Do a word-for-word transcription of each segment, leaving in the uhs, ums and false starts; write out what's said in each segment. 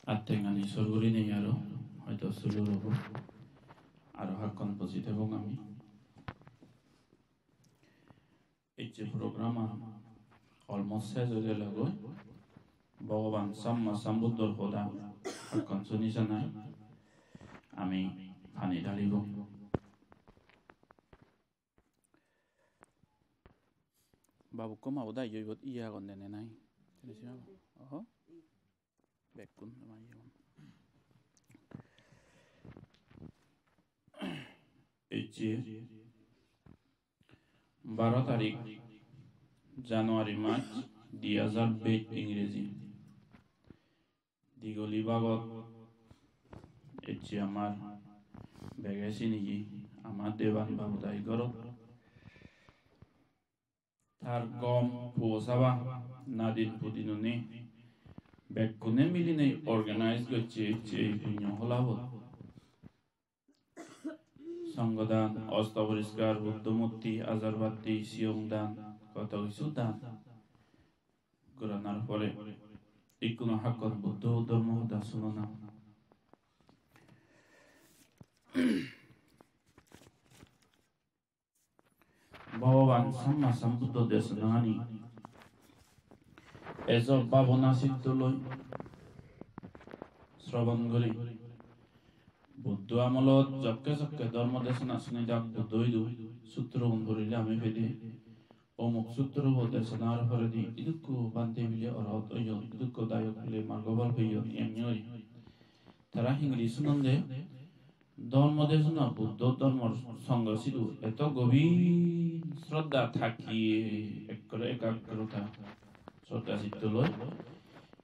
Attengani sor gurinei aro hoito suru obo. Aro hakkon boji thebong ami. Ecche program-an almost sej oi gelogoi. Bhogoban Samma Sambuddhor hoda hakkon suni sanai ami pani dhalibong. Babukko mabo da iyo ibot iye agon dene nai. Sini sini abo. Oho. Bekkun ama iye agon. Ecche baro tarik January mas di hajar bej Ingreji. Digoli bagot ecche amar bege siniye ama Deban babu dagi gorot. Tar gom puo saba nadin pudinune bekkune milinei organize gocche ecche ei punyo holabot. Songho dan, osto poriskar, Buddho murti, ajar batti, siyong dan, koto kisu dan goranar pore ikkuno hakkon Buddho dhormo hoda sunona. Bhogoban Samma Sambuddho desonani ejo bhabona chitto loi srobon guri. Buddho amolot jokke jokke dhormo desona sunidak Buddho idu sutrogun porile ami pede, omuk sutrobo desonar poredi idukko bhante bile orhot oyon, idukko dayok bile margo phol peyon, emni oi. Tara hingiri sunonde, dhormo desona, Buddho dhormo songho sidu eto gobhir shraddha thakiye, ekkore ekagrota shraddha chitto loi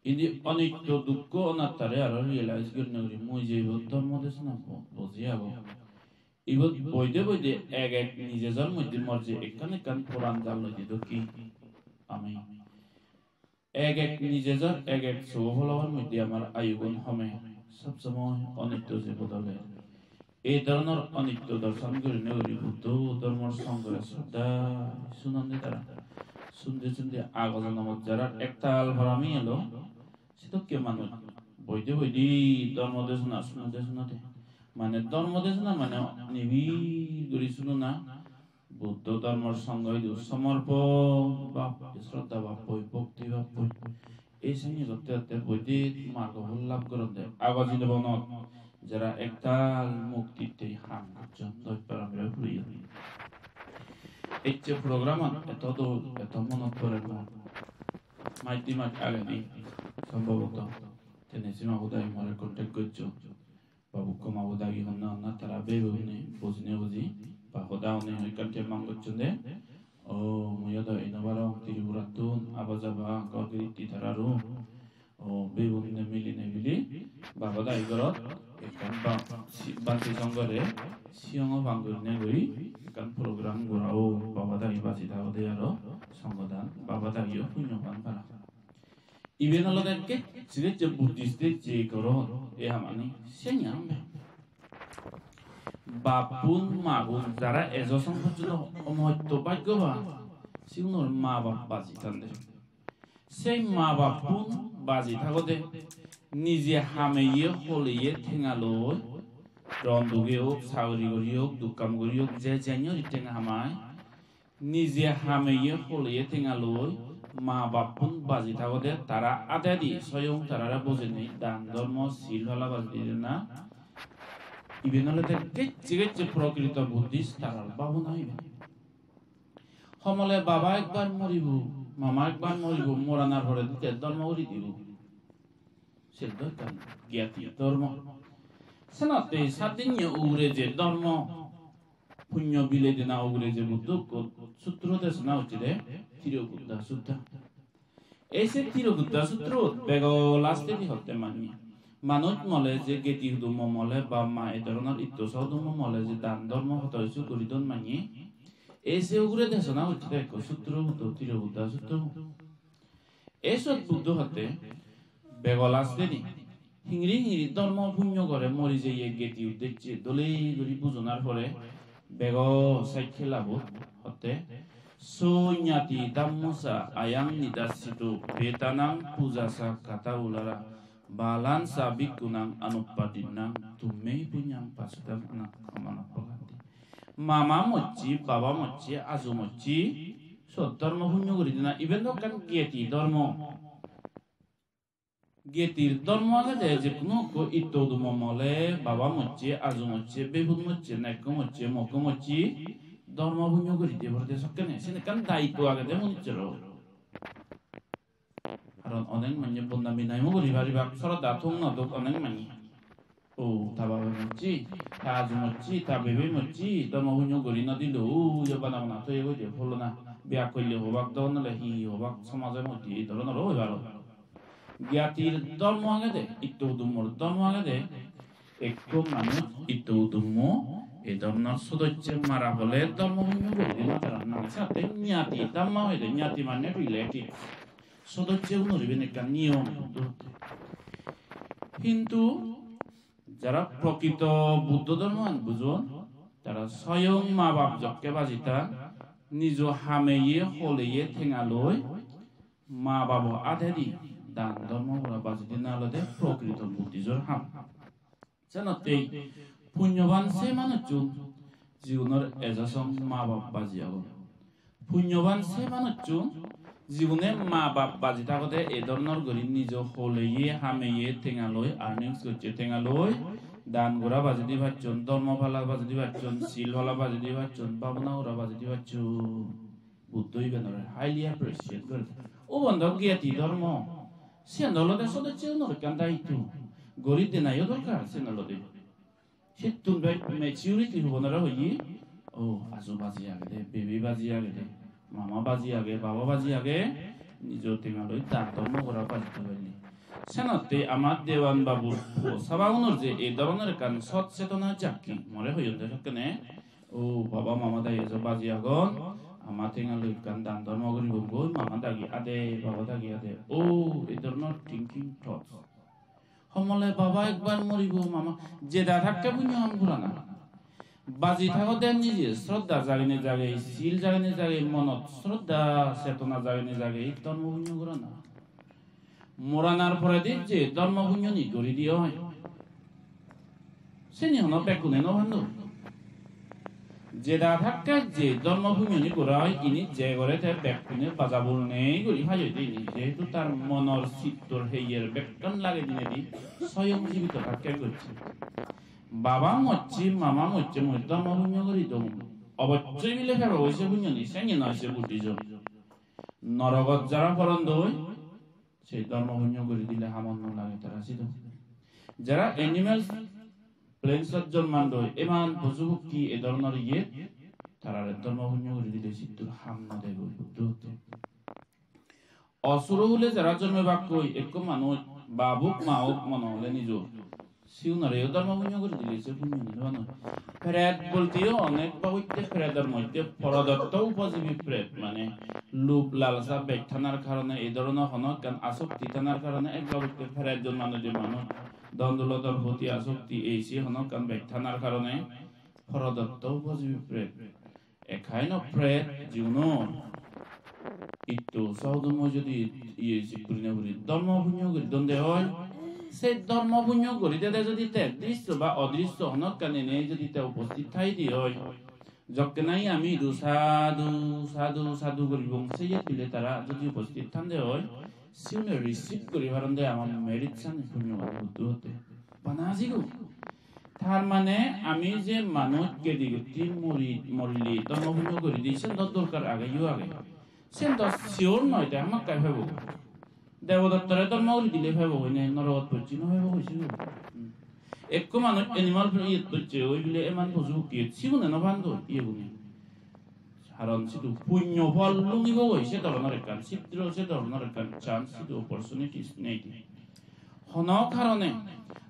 indi onitto dukkho onattare aro realize gurinei guri mui je ibot dhormo desona bo-, boji ago. Ibot boide boide ek ek nije jar moddhe mor je ekkan ekkan poran jal loide dokke ami. Ek ek nije jar, ek ek sugo pholobor moddhe amar ayugun home, sob somoi onitto je bodole. Ei dhoronor onitto dorson gurinei guri Buddho dhormor songore sroddha sunonde tara. Sunde sunde ago jonomot jarar ektal parami elo, sedokke manuj boide boide dhormo desona sunode sunode, mane dhormo desona mane nibir guri sunona, Buddho dhormor songho idu somorpon bhab, shraddha bhabboi, bhakti bhabboi. Ei sanye gotte gotte boidit margo phol lab goronde. Ago jinibonot jara ektal muktitte ham gocchon, doj paramire puriyon. Ecche programan eto dol, eto monot porer mor. Maj di maj agedi sombhoboto tene Sima Budai more contact gocchon. Babukko mabo dagi honna honna tara bebe hune bujine buji ba hoda hune hoi ekkan temang gocchonde. O, mui odo ino barong Tripurattun aba jaba gor giritti tararo. O, bebe hune miline mili baba dagi gorot ekkan ba-, si-, banti songore siyongo bang gurine guri ekkan program gora o. Baba dagi baji thagode aro songgodan baba dagiyo punyo pan para. Iben olode gecche gecche Buddhist-e je goron, e hamani senya ambe. Bappun, magun, jara ejo song pojjonto omoitto bhaggoban, sigunor ma bap baji thande. Sei ma bappun baji thagode nije hameye holeye tenga loi, ron duge ok, sagori gori ok, duk kam gori ok, je jeni gori tenga hamai, nije hameye holeye tenga loi ma bappun baji thagode tara adedi soyong tarare bojenei dan dhormo sil palabar didena. Iben olode gecche gecche prokrito Buddhist tarar bhabona iben. Homole baba ekbar moribo, mama ekbar moribo, moranar pore dite dhormo guri dibo. Siyot do ekkan gyati dhormo. Senotte sat dinne ugure je dhormo, punyo bile dena ugure je Buddho ekko sutro desona gocchede, Tirokuddha Sutta. Ei se Tirokuddha Sutrot bego lastedi hotte manye. Manuj mole je geti hudumo mole ba ma e dhoronor itto so hudumo mole je dan dhormo hoto isu guri don manye. Ei se ugure desona gocchede ekko sutro Buddho, Tirokuddha Sutro. Ei sot Buddho hotte bego lastedi hingiri hingiri dhormo punyo gore mori jeye geti uddecche dole guri bujonar pore bego saikkelabot hotte, "So ñātidhammo ca ayaṃ nidassito, petānaṃ pūjā ca katā uḷārā, Balanca bhikkhunam anuppadinnam tumhe punyam pasutamanaggahanti. Mama mocche, baba mocche, aju mocche, sot dhormo punyo guri dena. Iben do ekkan gyati dhormo. Gyatir dhormo agede, je hono ekko itto hudummo mole, baba mocche, aju mocche, bebut mocche, nekko mocche, mokko mocche, dhormo punyo guri diye porede sokkene. Sen ekkan daitto agede manuchchoro. Karon onek manye bondami naimo guri paribak, sroddha thum no dok onek manye. O, ta baba mocche, ta aju mocche, ta bebe mocche, dhormo punyo guri no dilo, o, yo bana bana toye goi de, pholona, biyag hoile hobak, dogon ole hi hi hobak, somaje moddhe ei dhoronor oi paro. Gyatir dhormo agede, itto hudummor dhormo agede, ekko manuj itto hudummo ei dhoronor sodosse mara pole dhormo punyo guri dena tara nang. Senotte nyati dhamma hoide, nyati mane relative. Sodosse unor iben ekkan niyom. Hintu jara prokrito Buddho dhormoan bujon, tara soyong ma bap jokke baji than, nijo hameye holeye tenga loi ma babo adedi dan dhormo gora baji dena olode prokrito Buddhistor ham. Senottei punyoban se manuchchun jigunor ejo song ma bap baji agon. Punyoban se manuchchun jigune ma bap baji thagode ei dhoronor guri nijo holeye, hameye, tenga loi, earnings gocche tenga loi, dan gora baji di pacchon, dhormo pala baji di pacchon, sil pala baji di pacchon, bhabona gora baji di pacchon. Buddho ibenore highly appreciate gore. Ubon do gyati dhormo. Siyen olode sodosse unor ekkan daitto. Gori denayo dorkar siyen olode. Sittun bej maturity hubonore hoye, o, aju baji agede, bebe baji agede, mama baji age, baba baji age, nijo tenga loi dan dhormo gora baji thei palle. Senotte ama Dewan babur puo saba unor je ei dhoronor ekkan sot chetona jakki, more hoyon de sokkene, o, baba mama dagi ejo baji agon, ama tenga loi ekkan dan dhormo guribong goi, mama dagi ade, baba dagi ade, o, ei dhoronor thinking thoughts. Homole baba ekbar moribo, mama, jeda thakke punyo ham gorana. Baji thagode nije sroddha jagine jage, sil jagine jage, monot sroddha chetona jagine jage, dhormo punyo gorana. Moranar poredi je dhormo punyoni guri diye oi, seni hono bekkune no pando. Jeda thakke je dhormo punyoni gora oi, ini je gore te bekkune bajabul nei guri pai oi de ini, jehetu tar monor sittor heyer bekkan lagei dinedi soyong jibito thakke gocche. Baba mocche, mama mocche, mui dhormo punyo guri dong. Obossoi bile pebo oi se punyoni, seni noi se Buddhism. Norogot jara porondoi, se dhormo punyo guri dile hamot no lage tara sidu. Jara animals, planes-ot jonmandoi, eman poju pokki e dhoronor iyet, tarare dhormo punyo guri dile sittur ham no degoi Buddho hotte. Osuro hule jara jonmebakkoi ekko manuj, babuk mauk mone hole nijo. Siunoreyo dhormo punyo guri dile se punyoni no banoi. Pret bolteyo onek babotte pretor moddhe porodotto upojibi pret, mane lub lalsa bej thanar karone, ei dhoronor hono ekkan asokti thanar karone ek babotte pret jonmano je manuj, dhon dolotor proti asokti, ei se hono ekkan bej thanar karone porodotto upojibi pret. A kind of pret, jigunor itto sohudummo jodi iye sik guri na guri dhormo punyo guri donde oi, se dhormo punyo guri dede jodi te drisso ba odrisso hono ekkan ene jodi te uposthit thaide oi, jokke nahi ami idu sadhu, sadhu, sadhu guribong, seyet bile tara jodi uposthit thande oi, siune receive guri paronde ama merit sani punyo guri Buddho hotte. Bana sigun. Tar mane ami je manuj gedi gutti mori, morile dhormo punyo guri di, sen do dorkar age, yo age. Sen do sure noi te hamakkai pebo. Debodottore dhormo guri dile pebo hoi ne, norogot pocche no pebo hoi sigun. Hmm. Ekko manuj animal iyot pocche oi bile eman poju pokki iyot, sigune no pando iyegune. Karon sidu punyo phol lungibo goi, se dhoronor ekkan sidro, se dhoronor ekkan chance, sidu opportunities nei de. Hono karone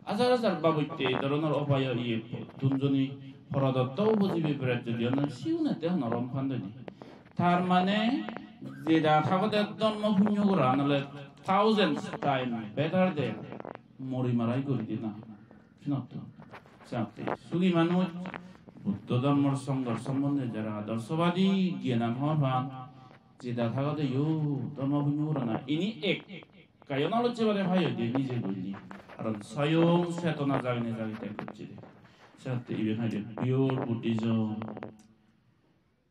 hajar hajar babotte ei dhoronor upayo iye tun jodi porodotto upojibi pret jodi onne, siune te hono rom pando nei. Tar mane jeda thagode dhormo punyo goran ole thousands time better than mori marai guri dina. Senotte, senotte sugi manuj, Buddho dhormor songhor sombonde jara adorsobadi gyanan hobor pan, jeda thagode yo dhormo punyo gorana. Ini ek Ekkayo no lojje pare pai hoide nije golle. Karon soyong chetona jagine jagi tek gocche de. Sette iben hoide pure Buddhism.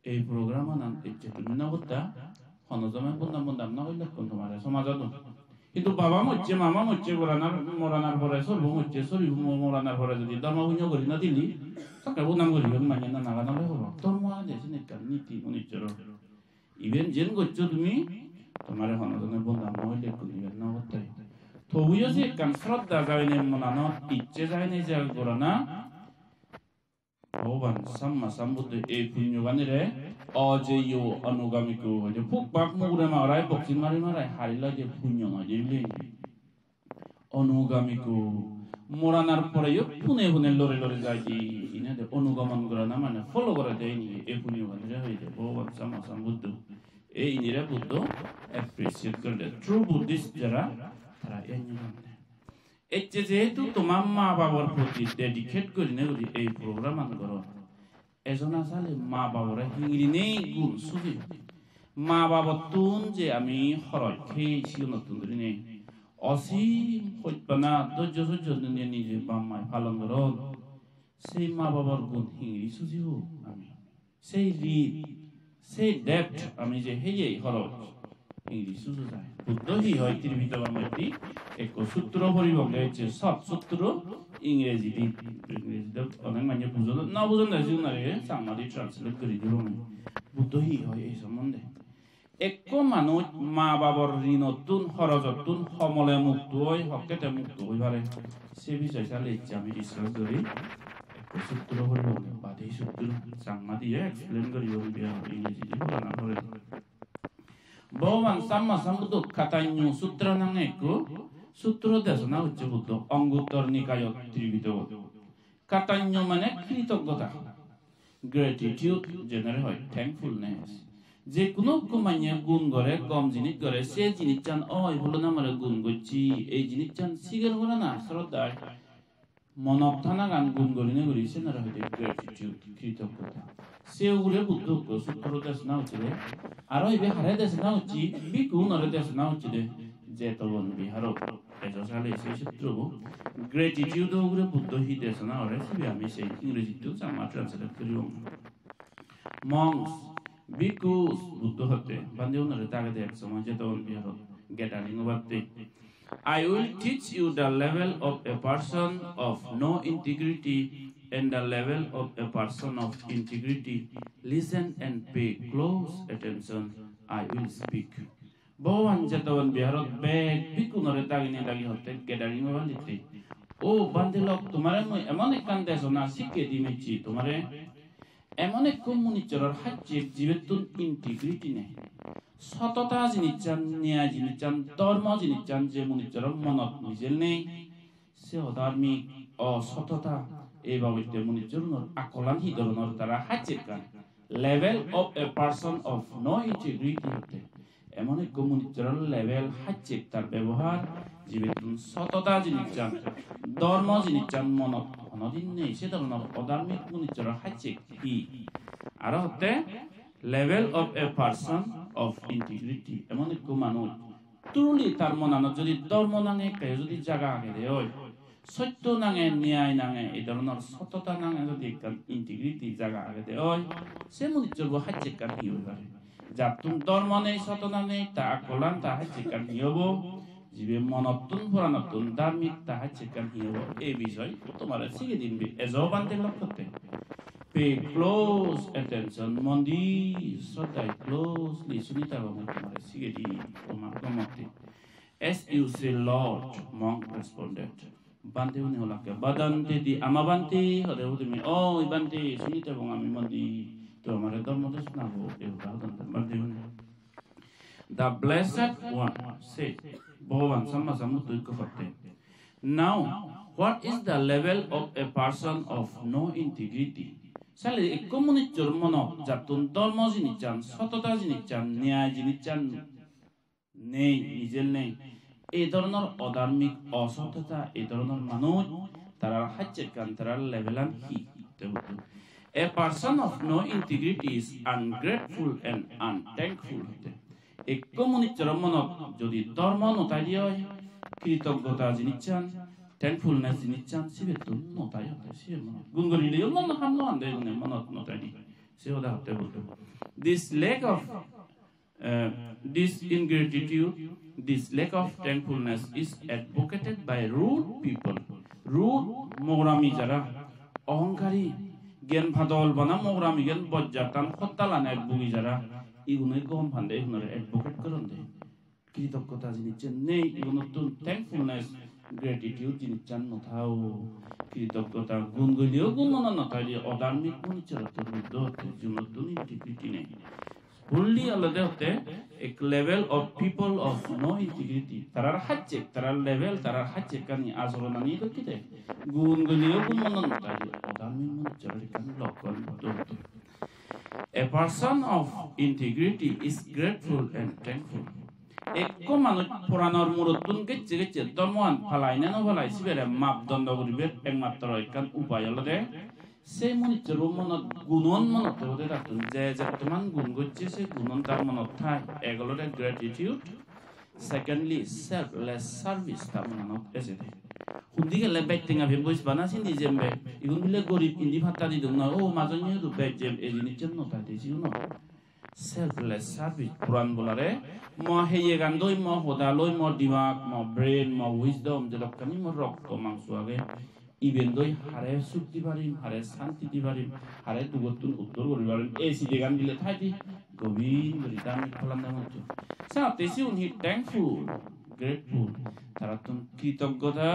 Ei program anan ecche tumi no gotta, hono jone bondam bondam no goillekkun tomare somajot. Hintu baba mocche, mama mocche, moranar, moranar pore sorbo mocche, sorbo mo-, moranar pore jodi dharma punyo gori no dili, sokke bondam gori manye nana gana le hobo. Dhormo age sini ekkan niti unissoro. Iben jen goccho tumi, tomare hono jone bondam no goillekkun iben no gotta. Tobuyo se ekkan sroddha jaine monanot, icche jaine je gorana, Bhogoban Samma Sambuddho ei punyoganire ojeyo onugamiko hoide puk pak mugure marai boxing mari marai harilo je punyo noi de bile. Onugamiko moranar poreyo pune pune lore lore jai de ine de onugamon gorana mane follow gore de ini ei punyoganire hoide Bhogoban Samma Sambuddho. Ei inire Buddho appreciate gore de. True Buddhist jara tara enyo mane. Ecche jehetu toma ma babor proti dedicate gurinei guri ei program an goron. Ejona sale ma babore hingirinei gun sugi. Ma babottun je ami horoj khei sigonottun gurinei osim hojpana dojjo sojjo ninei nije bap mai palon goron. Sei ma babor gun hingiri sujibo ami. Sei rit, sei debt ami je heye horoj hingiri suju jai. Buddho hi hoi Tripitokor moddhe ekko sutro poribong de ecche sot sutro Ingrejidi. Ingrejidi onek manye bujon, no bujon de sigun age Changmadi translate guri dibong. Buddho hi hoi ei sombonde? Ekko manuj ma babor rinottun, horojottun homole mukto oi, hokke te mukto oi pare. Se bisoy sale ecche ami discuss guri. Ekko sutro poribong, badi sutro. Changma diye explain guribong biya, Ingrejidi porana pore. Bhogoban Samma Sambuddho Katanyu Sutra nange ekko sutro desona gocche Buddho, Anguttara Nikayot, Tripitokot. Katanyu mane kritoggota, gratitude jenere hoi, thankfulness. Je kuno ekko manye gun gore, gom jinis gore, se jinissan oi bolo namare gun gocchi, ei jinissan sigar gorana sroddhai monot thanagan gun gorine guri senere hoide gratitude, kritoggota. Se ugure Buddho ekko sutro desona gocchede. Aro ibe hare desona gocche, bhikkhu unore desona gocchede. Jetobon Biharot. Ejo sale se sutrobo. Gratitude ugure Buddho hi desona gore sibe ami se Ingrejittun Changma translate guribong. Monks, bhikkhus, Buddho hotte, bhante unore dagede ek somoy Jetobon Biharot gathering obatte. I will teach you the level of a person of no integrity and the level of a person of integrity. Listen and pay close attention. I will speak. Bhogoban Jetobon Biharot bek bhikkhunore dagine dagi hotte gathering obatte. O bhante lok, tomare mui emon ekkan desona sikke dim ecchi tomare. Emon ekko munichoror hacchek jibettun integrity nei. Sotota jinissan, niyai jinissan, dhormo jinissan je munichoror monot mijel nei, se odharmik, osotota, ei babotte munichorunor akkolan hi dhoronor tara hacchekkan. Level of a person of no integrity hotte. Emon ekko munichor level hacchek tar bebohar, jibettun sotota jinissan, dhormo jinissan monot honodin nei, se dhoronor odharmik munichor hacchek hi? Aro hotte level of a person of integrity, emon ekko manuj truly tar monanot jodi dhormo nange ekka jodi jaga agede oi, sotto nange, niyai nange, ei dhoronor sotota nange jodi ekkan integrity jaga agede oi, se munichor bo hacchekkan hi oi pare? Jattun dhormo nei, sotona nei, ta akkolan ta hacchekkan hi obo? Jibe monottun, poranottun dharmik ta hacchekkan hi obo? Ei bisoy tomare sigei dim bi ejo bhante lok hotte. Pay close attention, mon di sroddhai closely suni tabo, mui tomare sigei dim tomar gomotte. As you say, Lord, monk responded. Bhante une holakke, Bhadante di, ama bhante, hode hode mi, oi bhante, suni tebong ami mon di, to amare dhormo desona bo, e hoda hodon bhante une. The Blessed One said, Bhogoban Samma Sambuddho ikko hotte. Now, what is the level of a person of no integrity? Sale ikko munichor monot jattun dhormo jinissan, sotota jinissan, niyai jinissan, nei, mijel nei. Ei dhoronor odharmik, osotota, ei dhoronor manuj, tarar hacchekkan, tarar levelan hi? Te hotte, a person of no integrity is ungrateful and unthankful. Ekko munichor monot Jodi dhormo no thaide oi, kritoggota jinissan, thankfulness jinissan sibettun no thai hotte, sibe monot. Gun gurileyo mon ham no ande, gune monot no thaide. Se hoda hotte Buddho. This lack of, uh, this ingratitude, this lack of thankfulness is advocated by rude people. Rude, mogrami jara, ohonkari, gyan padol bana mogrami gyan bojjattan hottalan ek bugi jara, igune gom pande igunore advocate goronde. Kritoggota jinissan nei, igunottun thankfulness, gratitude jinissan no thao. Kritoggota gun goileyo gun monot no thaide, odharmik manuchorottun Buddho hotte, jiunottun integrity nei. Only olode hotte ek level of people of no integrity. Tarar hajjek, tarar level, tarar hajjekkani asoronani dokke de. Gun goileyo gun monot no thaide, odharmik manuchoror ekkan lokkon Buddho hotte. A person of integrity is grateful and thankful. Ekko manuj poranor murottun gecche gecche dhormoan palai ne no palai sibere mapdondo guribar ekmatro ekkan upai olode se manuchchor monot gunon monot thebode tattun je jettoman gun gocche se gunon tar monot thai. Ek olode gratitude, secondly, selfless service ta monanot ejede. Hundi gele bej tenga pem bois bana sindi jembe. Igun bile gorib, indi patta didung noi. O majon nyodu bej jem, ei jinissan no thai de sigun no. Selfless service, puran bolare, mo heyegan doi, mo hoda loi, mo dimag, mo brain, mo wisdom, jedokkani mo rokto mangso age. Iben doi hare suk di parim, hare santi di parim, hare dugottun uddor guri parim. Ei sidegan bile thai di, gobin guri dami phalande moccho. Senotte sigun hi thankful, grateful. Tarattun kritoggota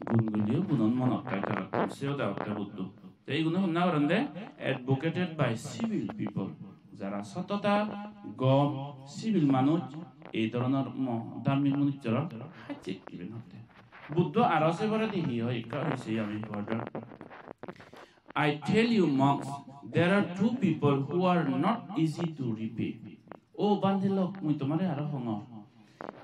gun guliyo gunon monot thai tarattun. Se hoda hotte Buddho. Te iguno honna goronde advocated by civil people. Jara sottota, gom, civil manuj, ei dhoronor mo-, dharmik manuchchoror hajjek iben hotte. Buddho aro se poredi hi hoi ekka hoise ami porjon. I tell you, monks, there are two people who are not easy to repay. O bhante lok, mui tomare aro hongor.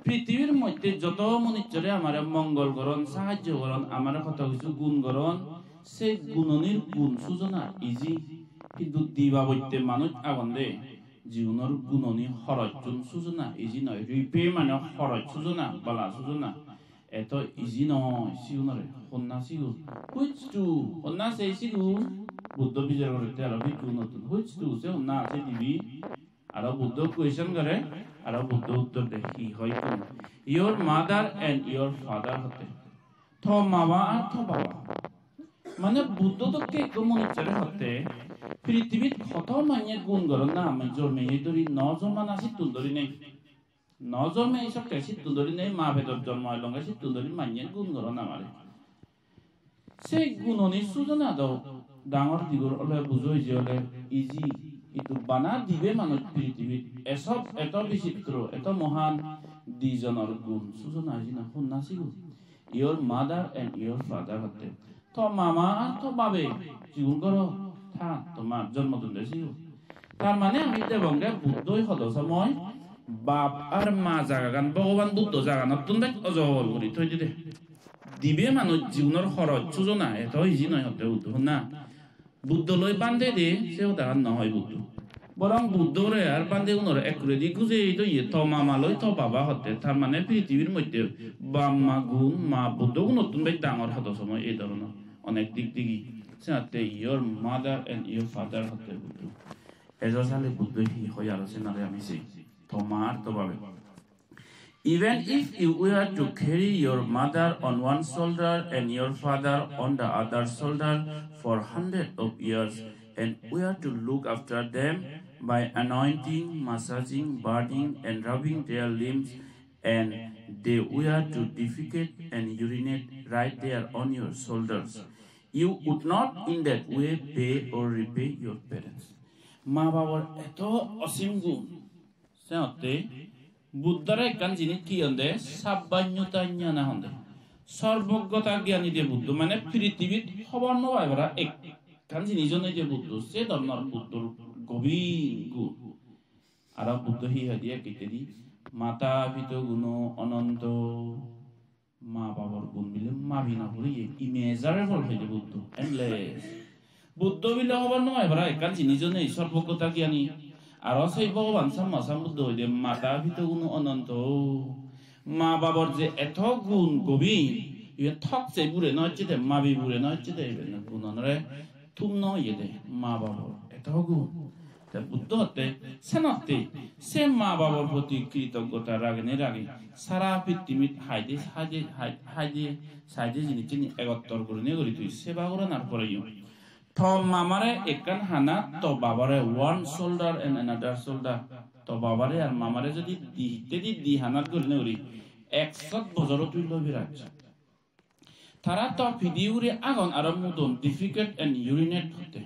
Prithibir moddhe joto manuchchore amare mongol goron, sahajjo goron, amare hoto hissu gun goron, se gunonir gun sujona easy. Hintu dibabotte manuj agon de, jigunor gunoni horojchun sujona easy noi. Repay mane horoj sujona, bala sujona. Eto easy noi sigunore. Honna sigun? Which two? Honna se sigun? Buddho bichar gorette aro bhikkhugunottun. Which two? Se honna se dibe? Aro Buddho question gore, aro Buddho uttor de, hi hoi tumi? Your mother and your father hotte. To mama ar to baba. Mane Buddho dokke ekko manuchchore hotte, prithibit hoto manye gun goron na ami jormeye dori, no jormana sittun dori nei. No jormeye sokke sittun dori nei, ma pedot jormo elonge sittun dori manye gun goron amare. Se gunoni sujona do dangor digor ole bujo ije ole easy, hintu bana dibe manuj prithibit esob eto bichitro, eto mohan, dijonor gun sujona easy na, honna sigun? Your mother and your father hotte. To mama ar to babe, jigun goro tha, tomar jonmo donde sigun. Tar mane ami debonge Buddhoi hodo somoy bap ar ma jagagan Bhogoban Buddho jaganottun bej ojol guri thoi dide. Dibe manuj jigunor horoj sujona eto easy noi hotte Buddho, honna? Buddho loi bhante de, se hodagan no hoi Buddho. Borong Buddhore ar bhantegunore ekkuredi gujei doye, to mama loi to baba hotte. Tar mane prithibir moddhe bap ma gun, ma Buddho gunottun bej dangor hodo somoy ei dhoronor onek dik digi. Senatte your mother and your father hotte Buddho. Ejo sale Buddho hi hoi aro senare ami sei. To ma ar to babe. Even if you were to carry your mother on one shoulder and your father on the other shoulder for hundred of years, and were to look after them by anointing, massaging, bathing, and rubbing their limbs, and they were to defecate and urinate right there on your shoulders, you would not in that way pay or repay your parents. Ma babor eto osim gun. Senotte Buddhore ekkan jinis hi honde, sabbanyuta jnana honde. Sorbogota gyani de Buddho, mane prithibit hobor no pai para ekkan jinis honde je Buddho, se dhoronor Buddhor gobir gun. Aro Buddho hi hoide ek hittedi, mata pito guno ononto. Ma babor gun bile mabi no puriye, immeasurable hoide Buddho, endless. Buddho bile hobor no pai para ekkan jinijo nei, sorbogota gyani. Aro sei Bhogoban Samma Sambuddho hoide mata pito guno ononto. Ma babor je eto gun gobir, iben thok se bure no hocche de, mabi bure no hocche de, iben gunonore thum no oye de, ma babor eto gun. Te Buddho hotte, senotte, se ma babor proti kritoggota ragene rage, sara pittimit haide, haide, hai-, haide, saide jinisseni egottor gurine guri tui seba goranar poreyo. To mamare ekkan hanat, to babare one shoulder and another shoulder. To babare ar mamare jodi di hittedi di hanat gurine guri, ekshot bojoro tui loi beraj. Tara to pidi ugure agon aro mudon, defecate and urinate hotte.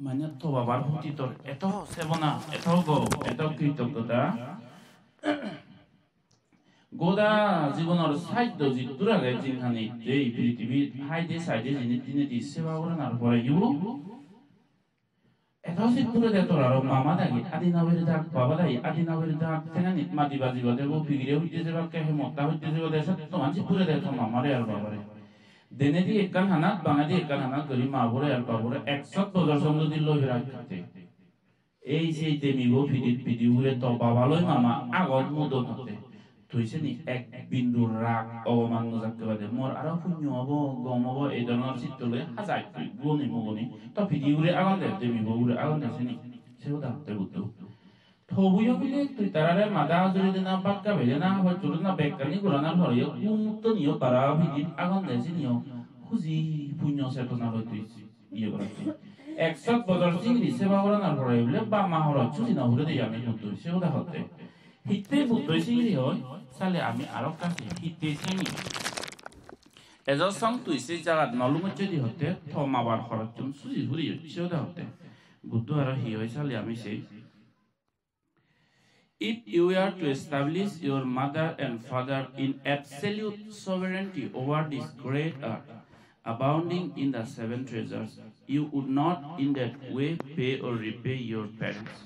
Mane to babar proti tor eto sebona, eto go, eto kritoggota. Goda jibonor saddo jiddur age jinghani ei pritibit haide saide jinis dinedi seba goranar poreyo eto sit purede tor aro mama dagi adi no beridak, baba dagi adi no beridak, tenganit madi bajibo debo, pigire hujje jebakke, hemotta hujje jebode, settoman sit purede to mamare ar babare. Denedi ekkan hanat, bangedi ekkan hanat guri mabore ar babore ekshot bojor song jodi loi berai hotte. Ei sei demibo pidit pidi ugure to baba loi mama agon mudon hotte. Tui seni ek bindu rag oboman no jakke bade. Mor aro punyo obo, gom obo, ei dhoronor sitto loi hajai tui guni muguni. To pidi ugure agon de, demibo ugure agon de seni. Se hoda hotte Buddho. Tobuyo bile tui tarare mada hojuri dena, bakka bele na, hojuri na, bekkani goranar poreyo, gumuttoniyo bara pidit agon de seniyo. Huji punyo chetona loi tui iye goratte. Ekshot bojor singiri seba goranar pore bile bap ma horoj suji no purede ami Buddhoi se hoda hotte. Hitte Buddhoi singiri hoi, sale ami aro ekkan sei, hitte singiri. Ejo song tui se jagat no lungochchedi hotte, to mabar horojchun suji puriyo se hoda hotte. Buddho aro hi hoi sale ami sei. If you are to establish your mother and father in absolute sovereignty over this great earth, abounding in the seven treasures, you would not in that way pay or repay your parents.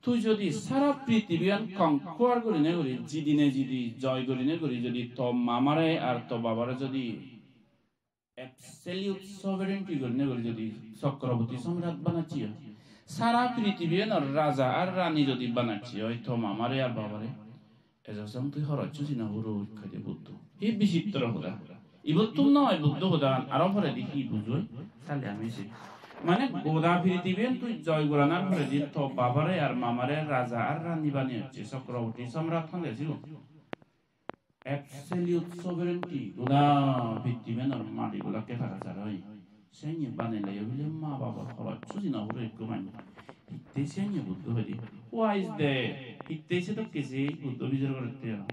Tui jodi sara prithibiyan conquer gurine guri, jidine jidi, joy gurine guri, jodi to mamare ar to babare jodi absolute sovereignty gurine guri jodi Chakraborty Samrat banacche oi, sara prithibiyanor raja ar rani jodi banacche oi to mamare ar babare, ejo song tui horoj suji no puroj hoide Buddho. Hi bichitro hoda. Ibottun noi Buddho hodan, aro poredi hi bujoi, sale ami sei. Mane goda prithibiyan tui joy goranar poredi to babare ar mamare raja ar rani baneyocche, Chakraborty Samrat honde sigun. Absolute sovereignty, goda pittibenor madi gulakke tara sara oi. Senne banele yo bile ma babor horoj suji no pure ekku mane. Hitte senne Buddho hoide? Why is that? Hitte sedokke se Buddho bichar gorette aro.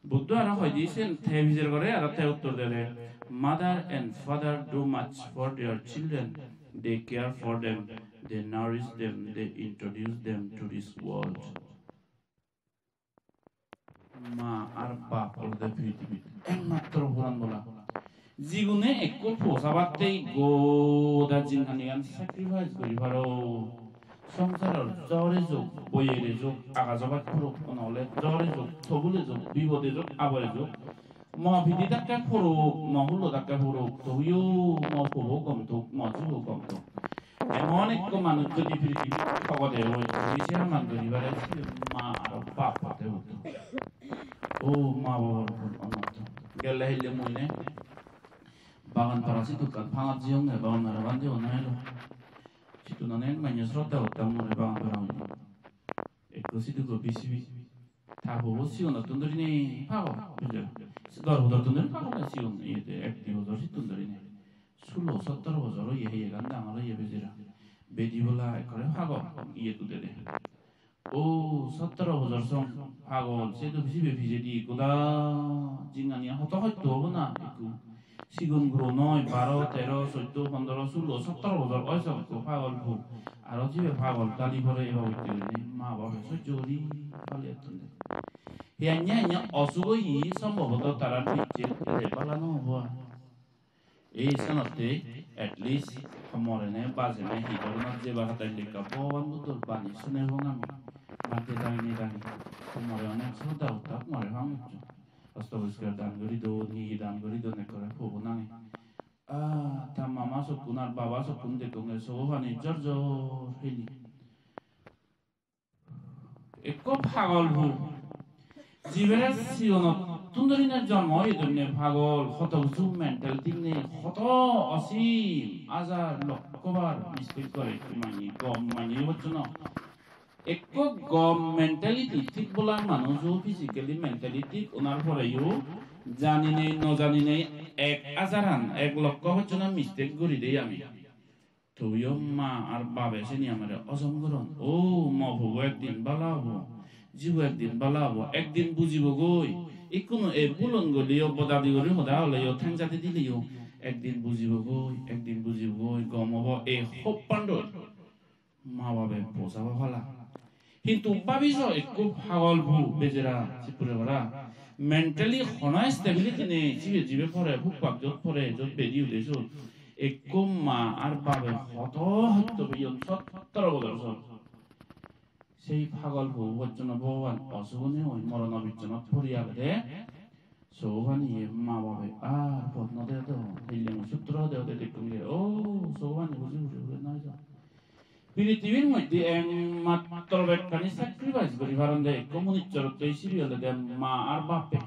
Buddho aro hoide sen te bichar gore aro te uttor dede. Mother and father do much for their children. They care for them, they nourish them, they introduce them to this world. Ma ar bap olode pritibit ekmatro puran bola. Jigune ekko po sabatte goda jinghanigan sacrifice guri paro. Songsaror jore jok, boyere jok, agajo baj purok, onole jore jok, tobule jok, bibode jok, abore jok. Mo pidi dakke purok, mo hulo dakke purok, tobuyo mo pobo gom tok, mo jibo gom tok. Emon ekko manuj jodi pirithibit togode oi, tumi se haman guribare sibe ma aro bap hote hoto. O ma babar upor onotto. Gelle hille mui ne Bagan Para sidu ekkan pangat jiyonge, Bagan Para ban jiyonge elo. Sidu nane manye sroddha gottam mone Bagan Para manye. Ekko sidu go bisibi. Ta pobo sigonottun dhurine pagol, bujho. Dor bojorottun dhuri pagol, sigon iyede ek di bojor sittun dhurine. Sulo sottoro bojor oye, heyegan dangor oye bejara. Bedi bola ekkore pagol, iye tudede. O sottoro bojor song pagol, se do sibe pijedi goda jinghaniyan hodo hosto obo na ekku. Sigon guro noi, baro, tero, soddo, pondro, sulo, sottoro bojor oiso ekko pagol po. Aro jibe pagol tali pore eba utte gurinei ma babe sojjo guri pali etton de. He anya anya osuk oye sombhoboto tarar bicche ede bala no obo ar. Ei senotte at least morene bajene hi dhoronor jeba hadai lekka Bhogoban Buddhor bani sune hong ami. Bhante dagine dagi. More onek sroddha uttak more hong uccho. Ostoporiskar dan guri don, hi hi dan guri don ekkore pobo nange. Ah, ta mama sokkun ar baba sokkun dekkonge sogo pani jor jor heli. Ekko pagol pu, Jibere sigonottun dhurine jonmo oye donne pagol, hoto hissu mental thik nei, hoto osim hajar lokko bar mistake gore ekko manye, gom manye boccho no. Ekko gom mentality thik bola manujo physically, mentally thik onar poreyo janinei no janinei ek hajaran, ek lokko boccho no mistake guri dei ami. Toyo ma ar babe seni amare ojom goron. O, mo pubo ekdin bala obo, jibo ekdin bala obo, ekdin bujibo goi. Ikkunu ei bulon goleyo, bodadi guri hoda holeyo, thengjadi dileyo, ekdin bujibo goi, ekdin bujibo goi, gom obo, ei hope pandoi. Ma babe posaba pala. Hintu babi so, ekko pagol bu bejera sipure para. Mentally hono stability nei, jibe jibe pore, huk pak jot pore, jot bedi ude sot. Ekko ma ar babe hoto hosto peyon, sottoro bojor sot. Sei pagol bu bocchono Bhogoban osugune oi, morono bichonot pori agede. Sogobaniye ma babe ar pot no dedon. Hille mui sutro hode hode dekkong je, o, sogobani buji buji hure noi jo. Pirithibir moddhe ekmatro bekkani sacrifice guri paronde ekko munussorottei, sibe olode ma ar bappe.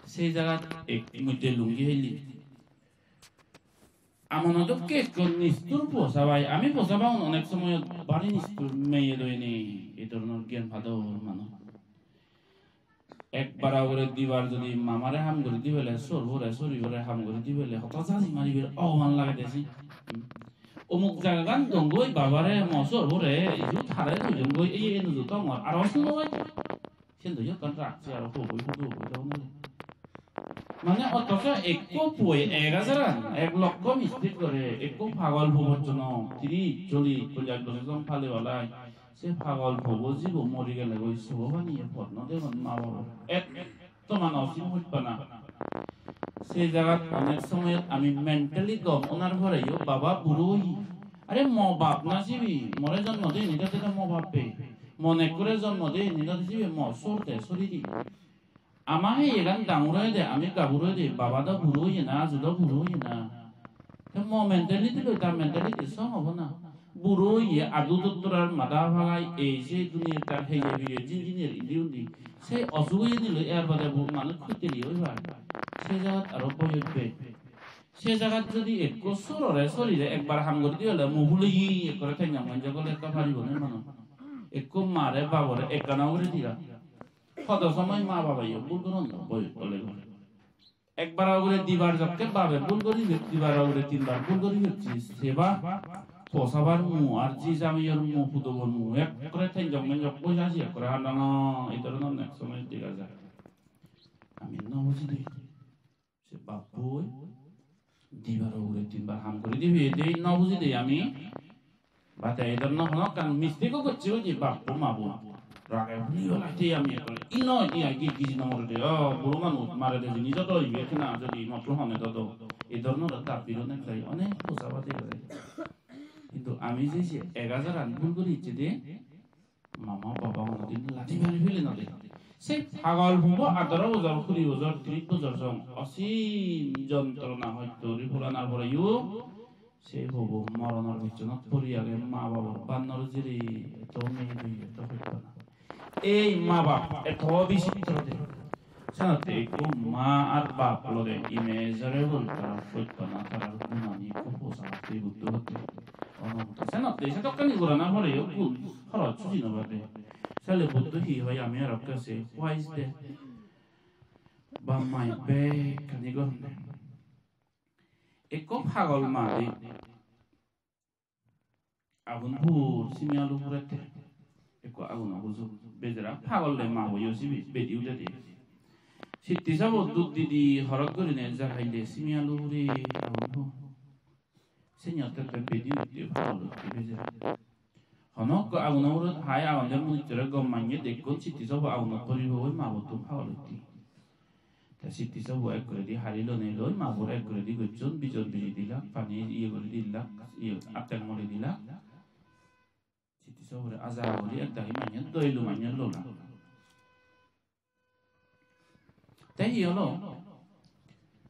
Sei jagat ek moddhe lungi heli. Amono dokke ekko nistur posa bai. Ami posa baun onek somoyot bari nistur, meye doyeni, ei dhoronor gyan pador manuj. Ekbar ugure dibar jodi mamare ham guri dibele, sorbore, soribore ham guri dibele, hoto jaji maribar ogoman lagede se. Omuk jagagan dongoi babare, mo sorbore, idu tare dojongoi, ei enuju tongor, aro suno bai. Sen do yottan rakse aro hoboi hudu hoboi dong. Mane otoso ekko pue ek hajaran, ek lokko mistake gore, ekko pagol puo bocchono, tiris, chollish, ponjash bojor jong pale balai. Se pagol pobo jibo mori gele goi sobo paniye pot no degon ma babo. Etto mane osim hojpana. Se jagat onek somoyot ami mentally gom onar poreyo baba buro oye. Are mo bap na sibe, more jonmo de ini dade mo bappe. Mo nekkore jonmo de ini dade sibe mo sor de, sori di. Ama heyegan dangor oyede, ami gabur oyede, baba do buro oye na, aju do buro oye na. Te mo mentality loi ta mentality song obo na. Buro oye, adu dottorar mada pagai, ei se duniyar ta heye biye jinjinir indi undi. Se osuk oyeni loi er bade bu manuj khotiri oi pai. Se jagat aro boi utbe. Se jagat jodi ekko sorore sorire ekbar ham guri di ole, mu hulei ekko re tenjong menjong gole ekka paribo ne manuj. Ekko mare babore ekkana ugure diya. Hodo somoy ma babayo bul goron do, boi ole. Ekbar ugure dibar jokke babe bul gori, dibar ugure tinbar bul gori hocche, seba posabar mu ar ji jamiyor mu, pudobor mu, ekkore tenjok menjok boi aji ekkore handana, ei dhoronor onek somoy dega jai. Ami no bujide. Se bappoi dibar ugure tinbar ham guri dibe, de no buji de ami. Bate ei dhoronor hono ekkan mistake-o gocche oye bappo mabo. Rage huli olai de ami ekkore. Ino iya gi giji no more de. O, buro manuj mare de jinis odo ibe ekkena jodi motto hone dodo. Ei dhoronor dabbiro nek jai, onek posa badi gori. Hintu ami je se ek hajaran bul guri icche de, mama baba honodin ladi mari fele no de. Se pagol pubo atharo bojor, kuri bojor, tiris bojor song osim jontrona hosto guri pulanar poreyo se pubo moronor bichonot pori age, ma babor bannor jiri, eto meye dui, eto hosto na. Ei ma bap eto bichitro de. Senotte ekko ma ar bap olode immeasurable, tara hosto na, tarar gunani ekko posa otte, Buddho otte. Ononto. Senotte sedokkani gorana poreyo gun horoj suji no pade. Sale Buddho hi hoi ami aro ekka se wise de. Bap mai bekkani goronde. Ekko pagol ma de. Agun pur, simi alu purette. Ekko aguno huju. Bejara pagol de ma boyo sibe, bedi udede. Sitti sobo dud didi horot gurine jar haile simi alu puri agun pur. Seni otte te bedi utte pagol utte bejara. Hono ekko aguno hurot hai agonde munussore gom manye dekkon sitti sobo agunot poribo goi ma bottun pagol utte. Te sitti sobo ekkuredi hari lonei loi, mabor ekkuredi gocchon, bijor biji dilak, pani iye guri dilak, iye attek mori dilak. Sitti sobore aja guri ekdagi manye doilu manye lolak. Te hi holo?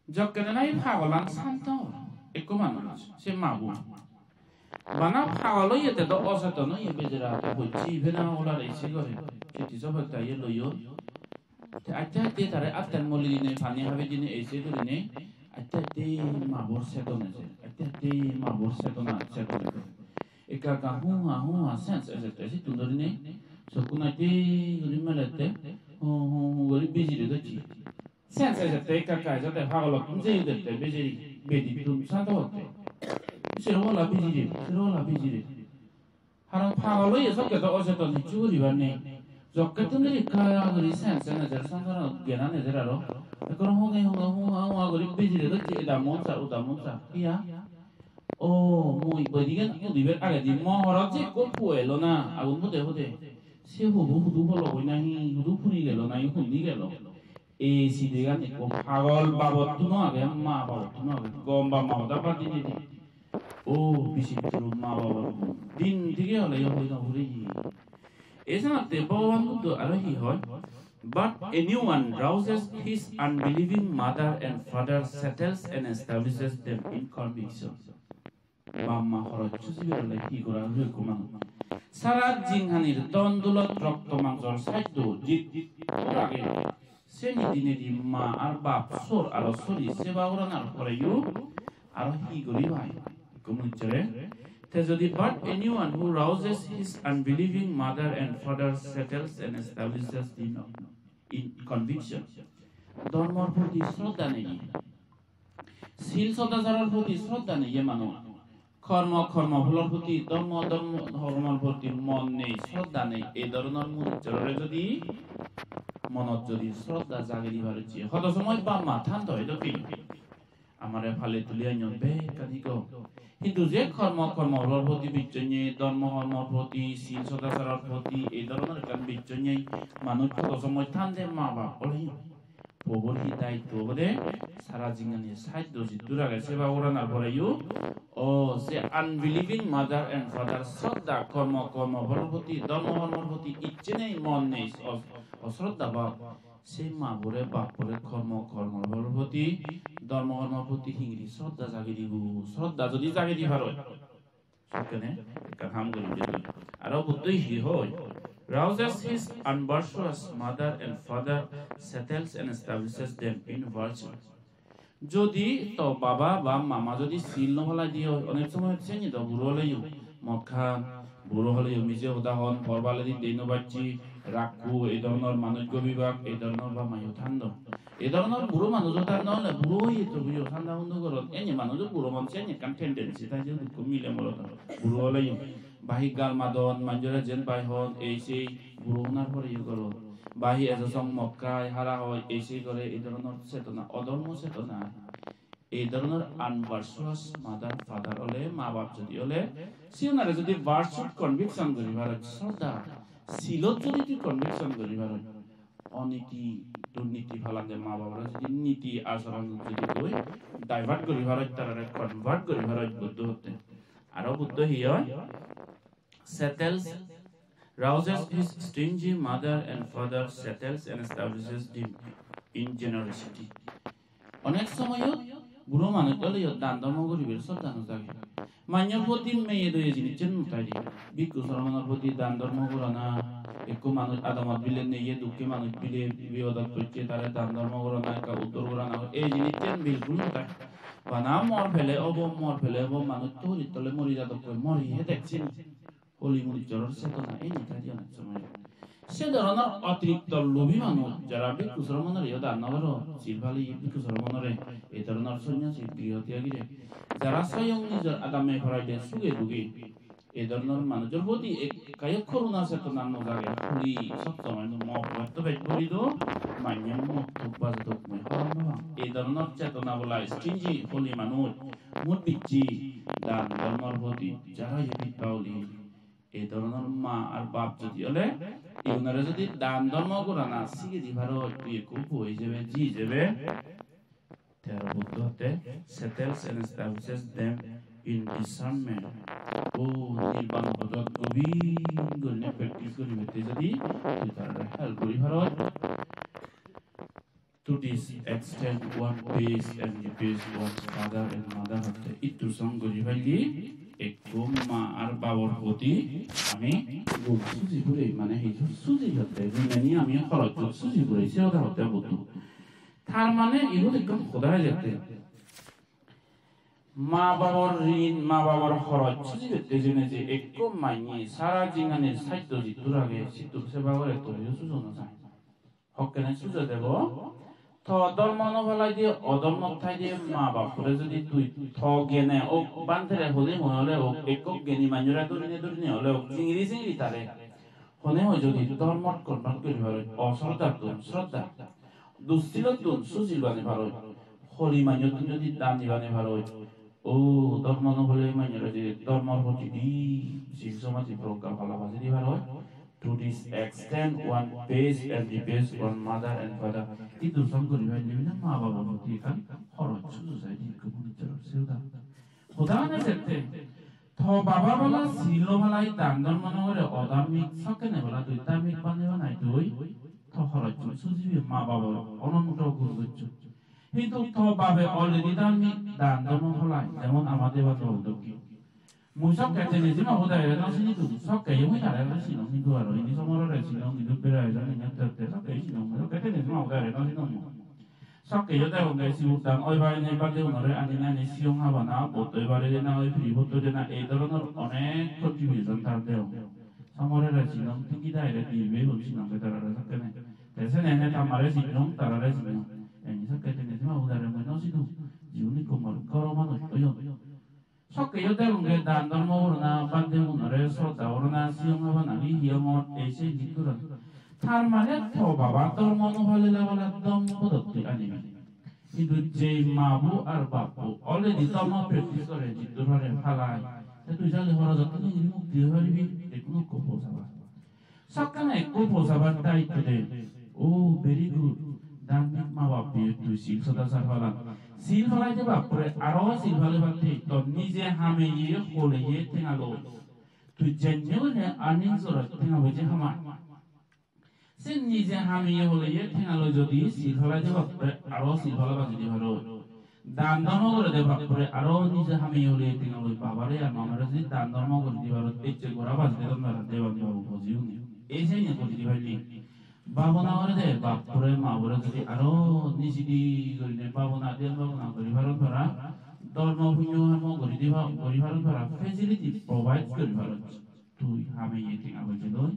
Jokkene nahi pagolan santo, ekko manuj, se mabu. Bana pagol oye te do oseton oye bejara te hocche pena olar ese gore. Siti sobe ta iye loyon. Te atte atte tare atten moli dine pani habe dine ese gurine atte atte mabor sedon ese. Atte atte mabor sedon ese gore. Ekka ekka hu ha hu ha sense ese te sittun dorine sokkun atte guri melette hu hu hu guri bijire docche. Sense ejette ekka ekka ejette pagolottun jei udette bejeri bedittun santo otte. Sero palla bijire, sero palla bijire. Haron pagol oye sokke do oseton hissu guribar nei. Jokkettun ekka guri sense ejer, songsaranot gyan ejer aro. Ekkore honge honge honga honga guri bijire docche, eda mon sa, uda mon sa. Hiya? O, mui bedigan udibar agedi mo horot je ekko puo elo na, agun hude hude. Se hudu hudu polo goi nahi, hudu puri gelo nahi, hundi gelo. Ei sidegan ekko pagol babottuno age, ma babottuno age, gom ba ma hoda bad dinei di. O bichitro ma babor gun. Din dige ole yo hoi no puri. Ei senotte Bhogoban Buddho aro hi hoi? But anyone rouses his unbelieving mother and father, settles and establishes them in conviction. Bap ma horoj sujibar ole hi gora oi ekko manuj? Sara jinghanir dhon doulot rokto mangsor saddo jit age. Seni dinedi ma ar bap sor aro sori seba goranar poreyo aro hi guri pai ekko manujore? Te jodi, but anyone who rouses his unbelieving mother and father, settles and establishes them in conviction. Dhormor proti sroddha nei, sil sodacharor proti sroddha nei je manuj, kormo, kormo pholor proti, dhormo, dhormo, dhormor proti mon nei, sroddha nei, ei dhoronor manujore jodi monot jodi sroddha jagei di pare, je hodo somoy bap ma than do edo ki amare pale tuli anyon bekkani go. Hintu je kormo, kormo pholor proti bichchonye, dhormo, dhormor proti, sil sodacharor proti, ei dhoronor ekkan bichchonye manuj hodo somoy than de ma bap ole. Pobor hi daitto obode, sara jinghani saddo jiddur age seba goranar poreyo, o se unbelieving mother and father sroddha, kormo, kormo pholor proti, dhormo, dhormor proti icche nei, mon nei, o-, osroddha bhab, se ma bore bap bore kormo, kormo pholor proti, dhormo, dhormor proti hingiri sroddha jagei dibo, sroddha jodi jagei di paro. Sekkene ekkan ham guri diye. Aro Buddho hi hoi? Rouses his unvirtuous mother and father, settles and establishes them in virtue. Jodi to baba ba mama jodi sil no palai diye, onek somoy seni do buro oleyo, mokhan buro oleyo, mije hoda hon, por baledi dei no bacche, rakku, ei dhoronor manuj gobibak, ei dhoronor bap mayo than do. Ei dhoronor buro manujo than no ole, buro oye to buro than da undo goron. Eni manujo buro mon se eni ekkan tendency thai je dukko mile morot buro oleyo. Ba hi gal madon, manjore jen bai hon, ei sei buro honar pore yo goron. Ba hi ejo song mokkai, hara hoi, ei sei gore, ei dhoronor chetona, odhormo chetona. Ei dhoronor unvirtuous mother, father ole, ma bap jodi ole, sigunore jodi virtue conviction guri paro, sroddha, silot jodi tui conviction guri paro, oniti, durniti palande ma babore jodi niti achoron jodi tui divert guri paro, tarare convert guri paro Buddho hotte. Aro Buddho hi hoi? Settles, rouses his stingy mother and father, settles and establishes them in generosity. Onek somoyot buro manuj oleyo dan dhormo guribar sroddha no jage. Manjor proti meye doye jinissan no thai de. Bhikkhu sromonor proti dan dhormo gorana, ekko manuj adamot bile neye, dukke manuj bile biyodot pocche tare dan dhormo gorana, ekka uddor gorana, ei jinissan bilkul no thai. Bana mor pele obo, mor pele obo, manuj to hulit tole mori jadokke, mori he deksin. Holi murujjoror chetona eni thai de onek somoy. Se dhoronor otirikto lobi manuj, jara bhikkhu sromonore yo dan no goro, sil pali bhikkhu sromonore, ei dhoronor sonyasi grihotyagire, jara soyong nijor adamme poraibe suge duge, ei dhoronor manujor proti ekkayo koruna chetona no jage, holi sob somoy mo pokettun bej bori do, manye mo tok baje tok mui hobor no pang. Ei dhoronor chetona bola stingy holi manuj, mut bicche dan dhormor proti, jara ye bit pauli. Ei dhoronor ma ar bap jodi ole, igunore jodi dan dhormo gorana sigei di paro, tui ekko puo ijebe, ji ijebe, te aro Buddho hotte, settles and establishes them in discernment. O nirban podot gobir gurinei practice guribatte jodi tui tarare help guri paro. To this extent, one pays and repays one's father and mother, hotte ittu song guri palle, Ekko ma ar babor proti ami gun suji puri, mane hi suji hotte, rinani ami horoj suji puri, se hoda hotte Buddho. Tar mane ibot ekkan hoda ejette. Ma babor rin, ma babor horoj suji pette jene je ekko manye sara jinganir saddo jittur age, sittur seba gore, toreyo sujo no jai. Hokkene sujo debo, to dhormo no palai de, odhormo thai de, ma bapore jodi tui to gene ok, bhantere hone hone ole ok, ekko geni manjore durine durine ole ok, jingiri jingiri tare hone hoi jodi dhormot convert guri paroi, osroddhattun sroddha, dussilottun susil bani paroi, holi manjottun jodi dani bani paroi, o dhormo no pale manjore jodi dhormor proti di sil somadhi progga pala bajei di paroi, to this extent one pays and repays one mother and father. Idu song guri pai nibine ma baba proti ekkan horoj suju sai di ekko manujor se hoda. Hoda mane jette to baba bola sil no palai, dan dhormo no gore, odharmik, sokkene bola tui dharmik bane banai tui to horoj sujibi ma baba ononto gun goccho. Hintu to babe already dharmik, dan dhormo palai, jemon ama Debadol dokke. Mui sokke tene jima hoda ere no sinidung, sokke yo mui tare no sinong, hintu aro indi somorore sinong, hintu bera ejon indi te te sokke sinong, mui sokke tene jima hoda ere no sinong mui. Sokke yo degonge sibut dan oi pai nei, bade unore ani nani siyong habana, bot oi pare de na oi, piri bot oi de na, ei dhoronor onek contribution tar degonge. Somorore sinong, tingi da ere dibe gun sinong ke tarare sokke ne. Te sene ene tamare sinong, tarare sinong. Eni sokke tene jima hoda ere mui no sinong, jigun ikko mor goro manuj oyon. Sokke yo degonge dan dhormo gorana, bhante gunore sroddha gorana, siyong habana, hi hiyongot, ei sei jittur age. Tar mane to baba dhormo no palile bole dhormo podotti anibe. Hintu jei ma bo ar bap bo already dhormo practice gore, jittur pare palai, te tui sale horojot tumi mukti oi paribi, ekku ekku posabar. Sokkene ekko posabar daitto de. Oh, very good. Dharmik ma bap diye tui sil sodachar palan. Sil palai de bapore aro sil pale batte to nije hameye holeye tenga loi. Tui jenne gune ani jorot tenga boje hama. Se nije hameye holeye tenga loi jodi sil palai de bapore aro sil pala baji di paro. Dan dhormo gore de bapore aro nije hameye holeye tenga loi babare ar mamare jodi dan dhormo gori di paro, ecche gora baji dedon tara, Debadol babu boji une. Ei se iyan gori di parile. Bhabona gore de bapore mabore jodi aro nijidi gorine bhabona, dhyan bhabona gori paron para, dhormo punyo hormo gori di pa-, gori paron para, facility provide gori paron. Tui hameye tenga boje loi,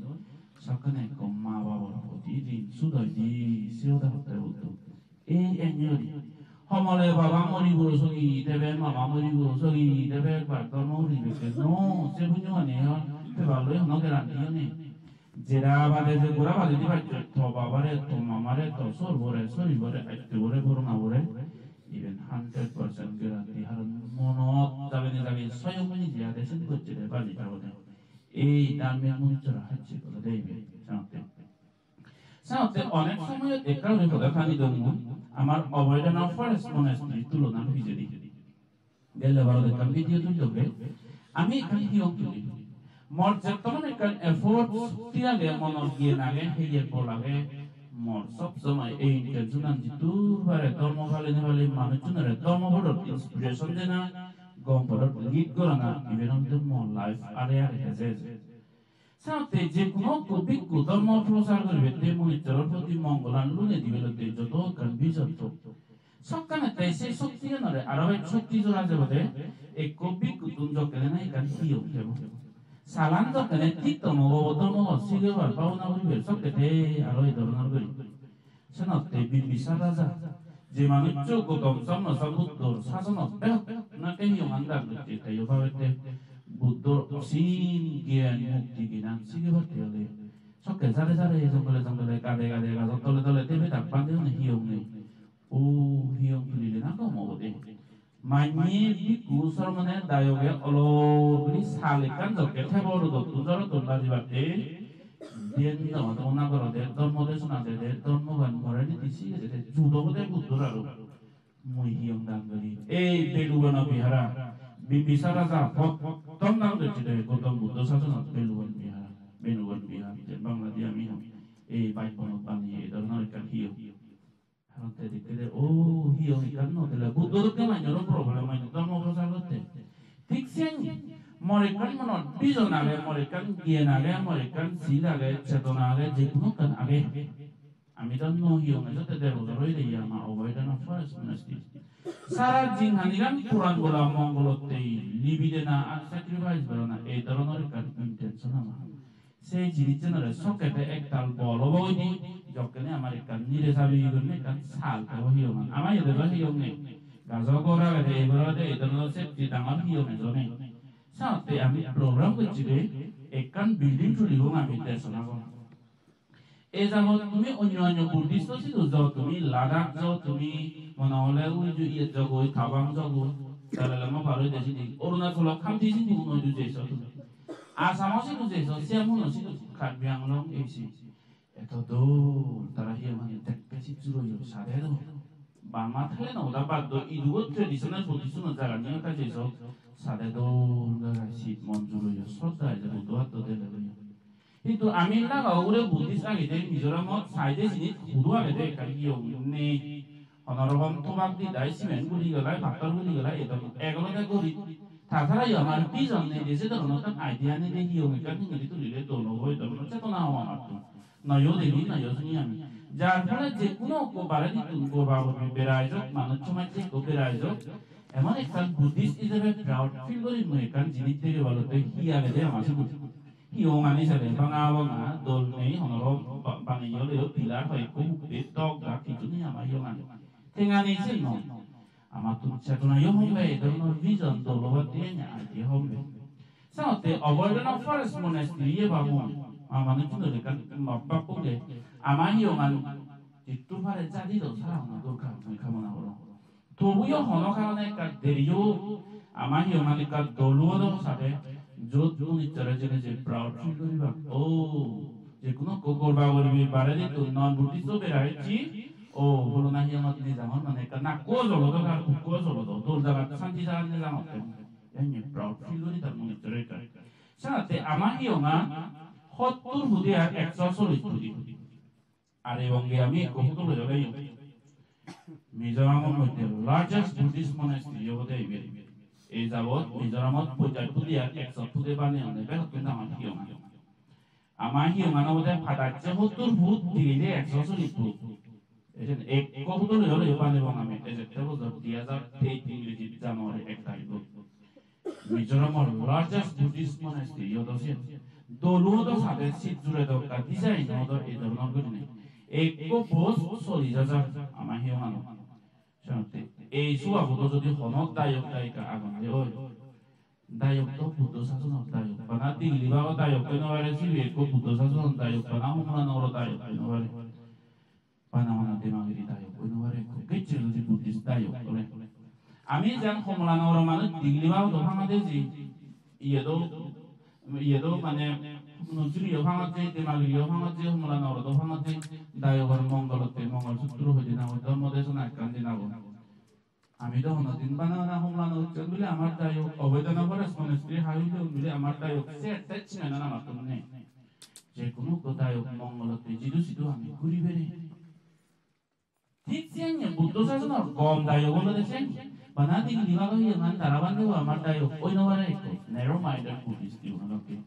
sokkene ekko ma babor proti rin sud oi di, se hoda hotte Buddho. Ei enjori. Homole baba moribo sogi debe, mama moribo sogi debe, ekbar dhormo guribe ke no, se punyo ani ho, pebar loi hono guarantee yo nei. Jera bade je gora bade di bacche, to babare, to mamare, to sorbore, soribore, attubore, borongabore, iben hundred percent guarantee, haron monot dagene dagene soyong nije ade sen gocche de baji jabode. Ei dharmik manuchchora hacche olode ibe, senotte. Senotte onek somoyot ekka guri hoda tani dong mui, amar Abhayadana Forest Monastery tulona pijedi. Gelle barot ekkan video tullonge, ami ekkan hiyong tuli. Mor jettoman ekkan effort, shokti age, monor gyan age, heyer bol age, mor sob somoi ei intention-an jiddur pare dhormo pale no pale manuchchunore dhormo podot inspiration dena, gom podot lead gorana, iben olode mor life are are eje eje. Senotte je hono ekko bhikkhu dhormo prochar guribatte, manuchchor proti mongolan lune dibatte jodo ekkan vision thok. Sokkanette se shoktiganore aro bej shokti jora jebode, ekko bhikkhuttun jokkene nahi ekkan hiyong thebo. Salan jokkene titto mogo, boddo mogo, sigebar bhabona guribar sokkete aro ei dhoronor guri. Senotte Bimbisar raja, je manuccho Gautam Samma Sambuddhor sasonot behak nake hiyongan dan gotte, teyo bhabette Buddhor osim gyan mukti gyanan sigibatte ole sokke jare jare, jongole jongole, gade gade, gajor tole tole thebe thak, bhante hone hiyong nei. O hiyong tulile na gom obode. Manye bhikkhu sromone dayoge olor guri sal ekkan jokke thebo rodottun jorottun bajibatte, dhyan dhamma dhamma gorode, dhormo desona dede, dhormogan more niti sigede, jut obode Buddhor aro. Mui hiyong dan guri. Ei Benuban Vihara, Bimbisar raja pottom dan gocche de Gautam Buddho sasonot Benuban Vihara, Benuban Vihara, je Bangla di ami hoi. Ei bajponot baniye ei dhoronor ekkan hiyong. Haron te dikke de, o, hiyong ekkan no thele, Buddho dokke manjoro problem oi, dhormo prochar gotte. Thik sen, Monot vision age, mor ekkan gyan age, mor ekkan sil age, chetona age, je hono ekkan age. Ami do no hiyonge, jotte der bojor oye de ama Abhayadana Forest Monastery. Sara jinghanigan puran gola mongolotte libi dena ar sacrifice gorana, ei dhoronor ekkan intention ama. Se jinissanore sokkete ektal bol obo oide, jokkene amar ekkan nire sabi gurinei ekkan sal pebo hiyongan. Ama iyot do hiyong nei. Gajo ghor agede, ei ghor agede, ei dhoronor safety dangor hiyong ejo nei. Senotte ami program gocchi de ekkan building tulibong ami desona ghor. Ei jabot tumi onyo onyo Buddhist-o sidu jo, tumi Ladakh jo, tumi mone hole ui ju iyot jogoi, Tawang jogoi, Dalai Lama par oide sidi, Arunachalo Khamti Singpho uno idu jeso tumi. Assam-o sidu jeso, Siamun-o sidu, Karbi Anglong ei sei. Eto dol, tara hiyongan tekke sit juro yo, sade dol. Burma, Thailand oda bad do, idugo traditional Buddhist-uno jaga niyo ekka jeso, sade dol jaga, sit mon juro yo, sroddha age Buddho atto dele yo. Hintu ami laga ugure Buddhist agede Mizoramot, saide sinit hudu agede ekkan hiyong nei. Hono rokom tobak di dai, cement guli gelai, pattor guli gelai, edok ek olode guri. Ta tara yo amar vision nei de, se dhoronor ekkan idea nei de, hiyong ekkan hingiri tulile dol obo, ei dhoronor chetona obo amattun. Noyo degi, noyo suni ami. Jar phole je hono ekko baredittun gorba gorbi berai jok, manuj somajje ekko berai jok, emon ekkan Buddhist ijebe proud feel guri mui ekkan jinis dege balotte hi agede ama sidu. Hiyongani sele banga banga, dol nei, hono ro ba-, baneye oleyo pillar hoi ekko huppe tok dak hissu nei ama hiyongani. Tengani sen noi. Amattun chetona yo hombe, ei dhoronor vision dol obatte ene idea hombe. Senotte Abhayadana Forest Monastery ye babu, ama manuchunore ekkan map bak hoge, ama hiyongan jittur pare jadi do sara hona dorkar, mui kamona gorong. Tobuyo hono karone ekka deriyo ama hiyongan ekka dol odo sade, jot unissore jene je proud feel guribak. O, je hono ekko gorba goribi baredittun non Buddhist-o bera ecchi, o, holona hiyongot nejangor mane ekka nakko jolodo, tar hukko jolodo, dol jagat santi jagat nejangotte. Enne proud feel guri tar unissore ekka. Senotte ama hiyongan hottur hudi ar ekso sollis hudi. Ar ebong ge ami ekko photo loi jadeyong. Mizoramor moddhe largest Buddhist monastery obode iben. Ei jabot Mizoramot ponjash phuti ar ekso phuti baneyonde, begottun dangor hiyongan. Ama hiyongan obode padacche hottur phut, digede ekso sollis phut. Ejen ekko photo loi jadeyong, banebong ami ejette bojor di hajar teis Ingreji January ek tarikot. Mizoramor largest Buddhist monastery odo siyen. Dolu odo sade, sit jure do ekka design odo ei dhoronor gurinei. Ekko post sollis hajar ama hiyonganot. Senotte ei subabodo jodi hono dayok dayika agon de oi. Dayok do Buddho sasonor dayok. Bana Digli bago dayok oi no pare, sibe ekko Buddho sasonor dayok, bana Homola Nogoro dayok oi no pare. Bana bana Demagiri dayok oi no pare, ekko gecche jodi Buddhist dayok ole. Ami jang Homola Nogoro manuj, Digli bago do phangot jeji, iye do, iye do mane Nujuri-o phangot jei, Demagiri-o phangot jei, Homola Nogoro do phangot jei, dayogor mongolotte, Mongol Sutro hoi dinabo, dhormo desona ekkan dinabo. Ami do honodin bana bana Homola no hocchon bile amar dayok, Abhayadana Forest Monastery hai hocchon bile amar dayok, se attachment-an amattun nei. Je hono ekko dayok mongolotte jidu sidu ami guri peri. Thik siyenne Buddho sasonor gom dayok olode sen. Bana Digli bago hiyongan tara bhante bo amar dayok oi no pare ekko. Narrow minded Buddhist igun olokke.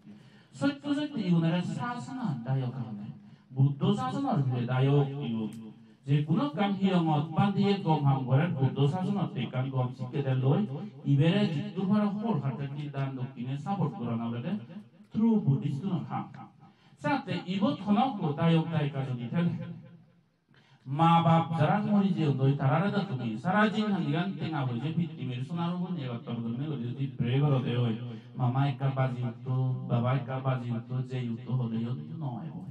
Sotto sotto igunore sasonor dayok agonde. Buddho sasonor bile dayok igun. Je hono ekkan hiyongot bhantiye gom ham gorer, Buddho sasonot ekkan gom sikke de loi, ibere jiddur paro wholeheartedly dan dokkine support gorana olode true Buddhist-unor ham. Senotte ibot hono ekko dayok dayika jodi thele, ma bap jara mori jeyon doi, tarare do tumi sara jinghanigan tenga poije pittimir sona rubo niye gotton gurinei guri jodi pray gorode oi, mama ekka baji utto, baba ekka baji utto, jei utto holeyo no ebo.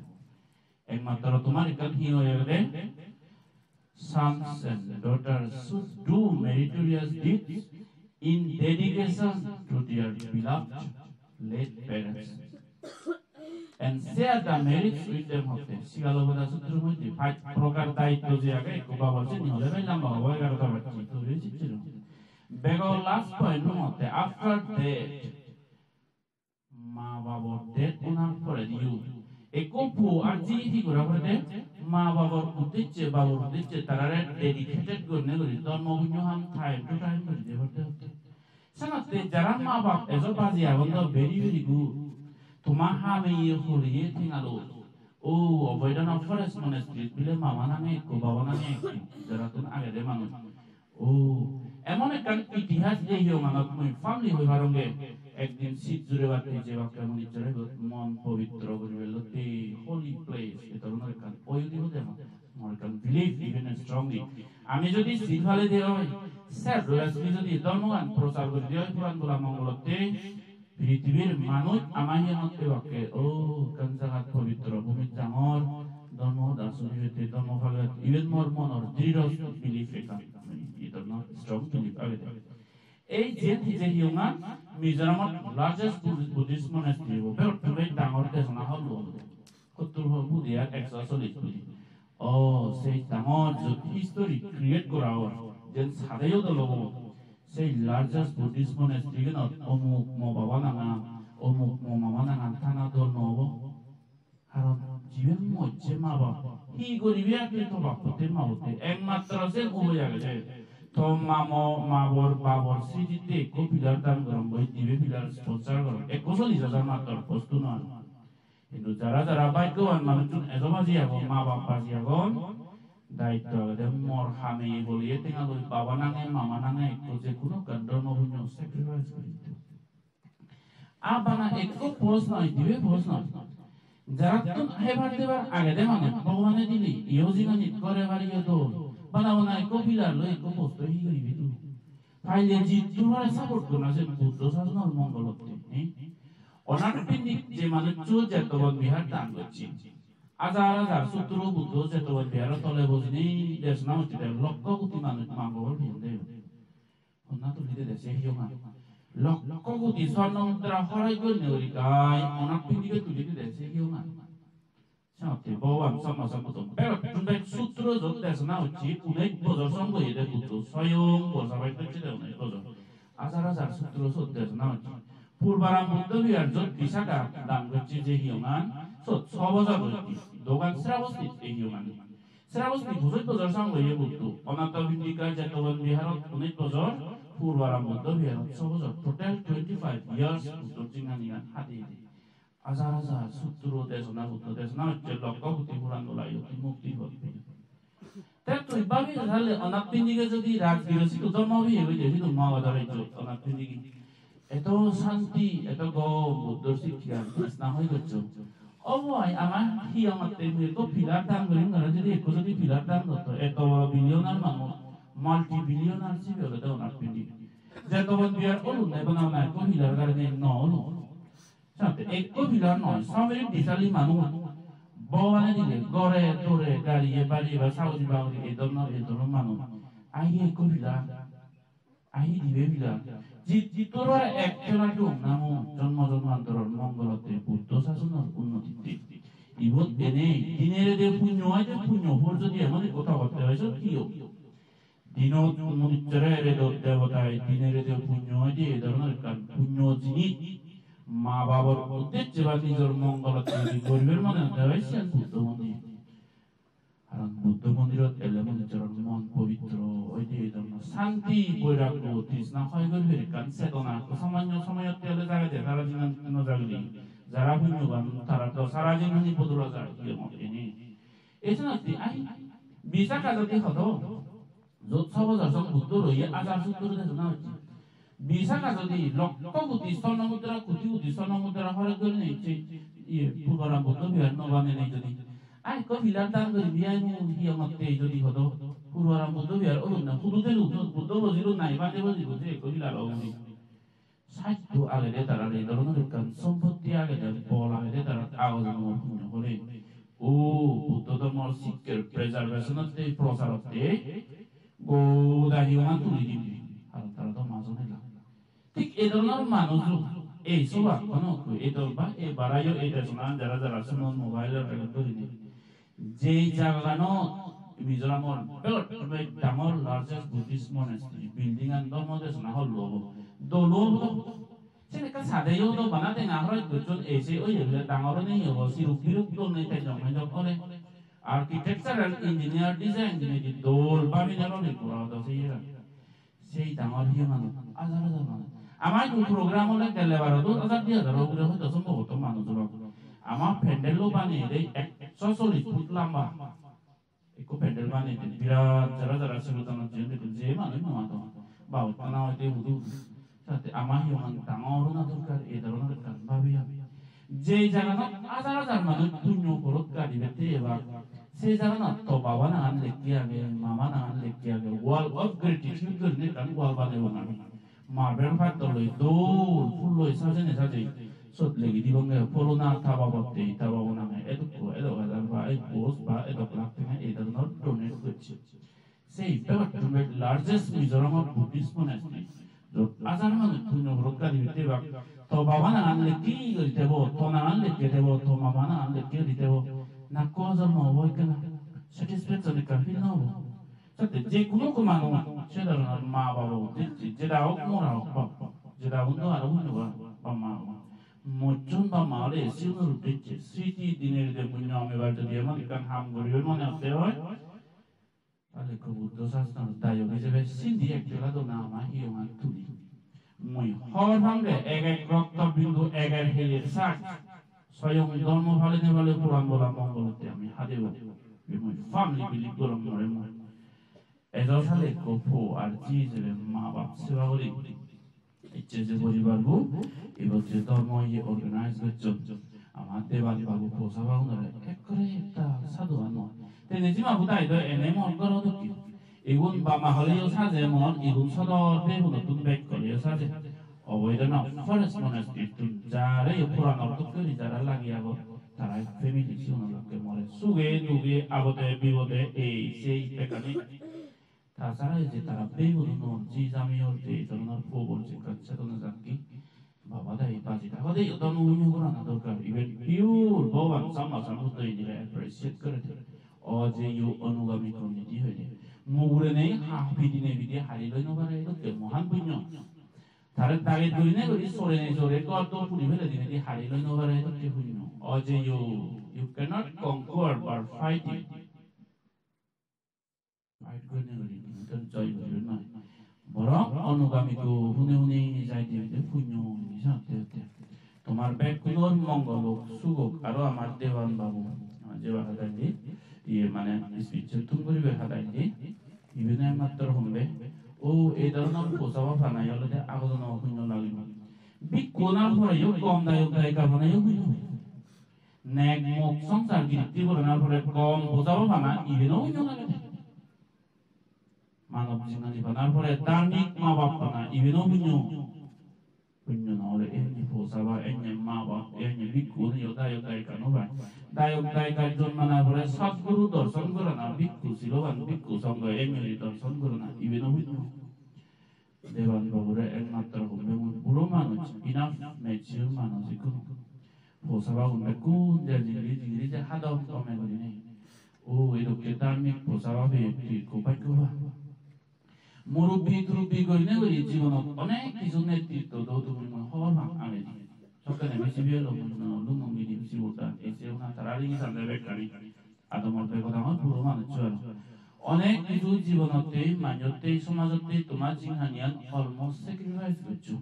Ekmatro tomar ekkan hi hoye de, sons and daughters should do meritorious deeds in dedication to their beloved late parents and share the merits with them hotte. Sigalopada Sutro moddhe pach prokar daitto je age, ekko babor sini hole bej lamba obo, egarota bacche, tore sicche no. Bego last point hotte, after death, ma babor death onar porediyo ekko puo ar ji hi gora porede, ma babor uddecche, babor uddecche tarare dedicated gurinei guri dhormo punyo ham time to time guri de porede hotte. Senotte jara ma bap ejo baji agon do very, very good. Toma hameye holiye tenga loi. O, Oboidana Forest Monastery bile mama nange ekko, baba nange ekko, jarattun agede manuj. O, emon ekkan itihas ei hiyonganot mui firmly hoi parongge, ekdin sit jure batte je bakke mui ijjore mon pobitro guribelotte, holy place, e dhoronor ekkan oi udibo de mor, mor ekkan belief, even strongly. Ami jodi sit palede oi, selflessly jodi dhormogan prochar guride oi, puran gola mongolotte, pirithibir manuj ama hiyanot ebakke, o, ekkan jagat pobitro bhumit jangor, dhormo hoda sunibatte, dhormo palibatte, iben mor monor dridho belief ekkan, ei dhoronor strong belief agede. Ei je, je hiyongan Mizoramot largest Buddhist monastery bo, begottun bej dangor desona hall bo. Hottur hall budi ar ekso chollish budi. O, sei dangor jot history create gora or, jen sadeyo dol obo. Sei largest Buddhist monastery-gunot omuk mo baba nangan, omuk mo mama nangan thana dol no obo. Karon jibe mojje ma bap, hi goribe ar tui to bappotte mabotte? Ekmatro sen uboi agede. To mamo, mabor, babor srititte ekko pillar dan gorong, oi dibe pillar sponsor gorong. Ekko chollish hajar matro, bostu noi. Hintu jara jara bhagyoban manuchun ejo baji agon, ma bap baji agon, daitto agede mor hameye holiye tenga loi baba nange, mama nange ekko je hono ekkan dhormo punyo sacrifice guri ditte. Ar bana ekko post noi, dibe post noi. Jarattun hebar debar agede mane Bhogobane dile, iyo jinganit gore bariyo dol. Bana bana ekko pillar loi ekko post oi hi goribe tui? Paile jittur pare support gona se Buddho sasonor mongolotte, eh? Onath pindik je manuccho Jetobon Bihar dan gocche. Hajar hajar sutro Buddho Jetobon Biharo tole bojinei desona gocche de, lokkho koti manuj mongol pinde. Honna tuli dede se hiyongan. Lokkho koti sorno mudra horoj gurinei guri gai onath pindikke tuli dede se hiyongan. Senotte Bhogoban Samma Sambuddho begottun bej sutro jot desona gocche, unesh bojor song boyede Buddho, soyong bosa bai gocche de unesh bojor. Hajar hajar sutro sot desona gocche. Purbaram Buddho Vihar jot Visakha dan gocche je hiyongan, sot so bojor gocche. Dogan Sravastit ei hiyongan. Sravastit pojoj bojor song boye Buddho. Anathapindika Jetobon Viharot unesh bojor, Purbaram Buddho Viharot so bojor. Total twenty-five years Buddhor jinghanigan hadi hadi. Hajar hajar sutro desona, Buddho desona gocche, lokkho koti puran gola iyot mukti pebe. Te tui babi sale Anathapindike jodi Rajgiro sidu dhormo biye hoide, sidu Magadha rajyo Anathapindike. Eto santi, eto gom Buddhor sikkha desona hoi goccho. Obo ai ama hiyongotte mui ekko pillar dan gorim, garo jodi ekko jodi pillar dan gotto, eto boro billionaire manuj, multi billionaire sibe olode Anathapindike. Jetobon Vihar olunne bana bana ekko pillar gari nei no olun. Senotte ekko pillar noi, Swami Riddhi sali manuj. Bhogobane dile gore dore, gariye bariye ba saguri baguri, ei dhoronor, ei dhoronor manuj. Ahi ekko pillar, ahi dibe pillar. Jit jit tor ek tela dong namo, jonmo jonmantoror mongolotte, Buddho sasonor unnotitte. Ibot enei, dine rede punyo oi de, punyo phol jodi emon ekko togotte oi, sot hi obo? Dinot manucchore redot debotai, dine rede punyo oide, ei dhoronor ekkan punyo jinis. Ma babor uddecche ba nijor mongolot jodi goribar mone oi, siyan Buddho mondir. Karon Buddho mondirot ele manucchor mon pobitro oide, ei dhoronor santi, boiraggo, trishna hoi goribar ekkan chetona ekko samanyo somoyotte ole jagede, sara jingan no jagede. Jara punyoban tara do sara jinghani bodol oi jai, hiyongot enei. Ei senotte ai Visakha jodi hodo, jot so bojor song Buddho roye, hajar sutro desona gocche. Visakha jodi lokkho koti sorno mudra, koti koti sorno mudra horoj gurinei ecche, iye, Purbaram Buddho Vihar no banenei jodi, ai ekko pillar dan guribi ai mui hiyongotte jodi hodo, Purbaram Buddho Vihar olunne, hudu telun, Buddho bojilun nahi, bade bojilun, se ekko pillar o guri. Saiddo agede tarar, ei dhoronor ekkan sompotti agede, bol agede tarar, agojonmor punyo phole. O, Buddho dhormor sikkher preservation-otte, procharotte goda hiyongan tuli dibe. Ar tara do majon ela. Thik ei dhoronor manujo ei soba hono hoi, ei dol ba ei barayo ei desonan jara jara sunon mobile-or record gurinei. Je jagaganot Mizoramor bek, bek dangor largest Buddhist monastery, building an do mone hoi sona hol obo, dol obo. Sen ekka sadeyo do bana tenga horoj gocchon, ese oye bile dangor oinei obo, siruk biruk dol nei, tejong mejong ore. Architectural engineer design dinei di dol babinei lole gora odo se iyegan. Sei dangor hiye manuj, hajar hajar manuj. Ama ekko program ole gelle baro do hajar di hajar ugure hoito sombhoboto manuj obak. Ama pandal lo baneye de ekso sollish foot lamba. Ekko pandal baneye de birat, jara jara sigodonot jeyon de je manuj no adon. Babottana hoide hudu hudu. Sate ama hi hon dangor ona dorkar, ei dhoronor ekkan babi ami. Je jaganot hajar hajar manuj punyo porot gadi bette ebak, se jaganot to baba nangan lekki age, mama nangan lekki age, wall of gratitude gurinei ekkan wall banebong ami. Marble pattor loi dol phul loi sajene sajei sot legi dibonge, purona ta babotte, ta babo nange edokko, edok hajar ba ek pos ba edok lakh tenga ei dhoronor donate gocche. Sei begottun bej largest Mizoramot Buddhist monastery. Jot hajar manuj punyo porot gadi bette ebak. To baba nangan lekki guri tebo, to nangan lekki tebo, to mama nangan lekki guri tebo. Nakko hajar no obo ekkena. Satisfaction ekkan feel no obo. Satte je hono ekko manuj, se dhoronor ma baba uddesso, jeda hok mora hok bap, jeda undo aro undo ba, ba ma baba. Mojjon ba ma ole sigunor uddesso, sriti dine dine punyo ami bar jodi emon ekkan ham guribe mone hotte oi, tale ekko Buddho sasnor dayok ijebe sindi ek jola dona ama hiyongan tuli. Mui hor pang de ek ek rokto bindu ek ek heyer sak. Soyong dhormo paline pale puran bola mongolotte ami hadebo. Bi mui firmly believe gorong more mui. Ejo sale ekko po ar ji ijebe ma bap seba guri. Ecche je poribar bo, ibot je dhormo ye organize gocchon. Ama Deban babu po saba gunore ekkore ekta sadhuban noi. Te neji ma budai do ene mor goro dokke. Igun bama holeyo saje mon, igun sodor begunottun bek holeyo saje. Oboidana Forest Monastery tun jare yo puranor dokke guri jara lagi agon, tara family sigun dokke more suge duge abode bibode ei sei bekkani. Ta sara je tara begunottun ji jamiyor je dhoronor pobor je kacche dona jakki. Baba dai baji thakode yo dhormo punyo gorana dorkar. Iben pure Bhogoban Samma Sambuddho indire appreciate gore de. O je yo onugami community hoide. Mugurene ha pidine pidi hari loi no pare dokke mohan punyo. Tare target gurine guri sorene sore gor dor puri pele dinedi hari loi no pare dokke punyo. O je yo, you cannot conquer by fighting. Fight gurine guri, hintu joy guribe noi. Borong onugami to hune hune jai de de punyo ni sante te. Tomar bekkunor mongol ok, suk ok, aro amar Deban babu, amar jeba hadaili, iye mane speech tun guribe hadaili, ibene mattor hombe, o ei dhoronor posaba panai olode agodono punyo lagibo. Bikku onar pore yo gom dayok dayika panai yo punyo. Nek mok songsar giritti goranar pore gom posaba pana ibeno punyo lagede. Manob jinghani panar pore dharmik ma bap pana ibeno punyo. Punyo no ole enne posaba, enne ma bap, enne bikku, enne yo dayok dayika no pai. Dayok dayika jonmanar pore sadguru dorson gorana, bikku siloban, bikku songho enne dorson gorana ibeno punyo. Deban babure ekmatro hombe mui buro manuj, enough mature manuj ikkunu. Posabagun bekkun je jingiri jingiri je hadon gome gurinei. O, edokke dharmik posaba peye tui ekko bhaggoban. Murubbi turubbi gurinei guri jibonot onek hissu netritto do tumi mui hobor pang agedi. Sokkene besi biyelo mui no lungon gidi besi botan. Ei se una tara ringi sande bekkani. Adamot bego dangor buro manuccho aro. Onek hissu jibonotte, manjotte, somajotte tomar jinghaniyan almost sacrifice goccho.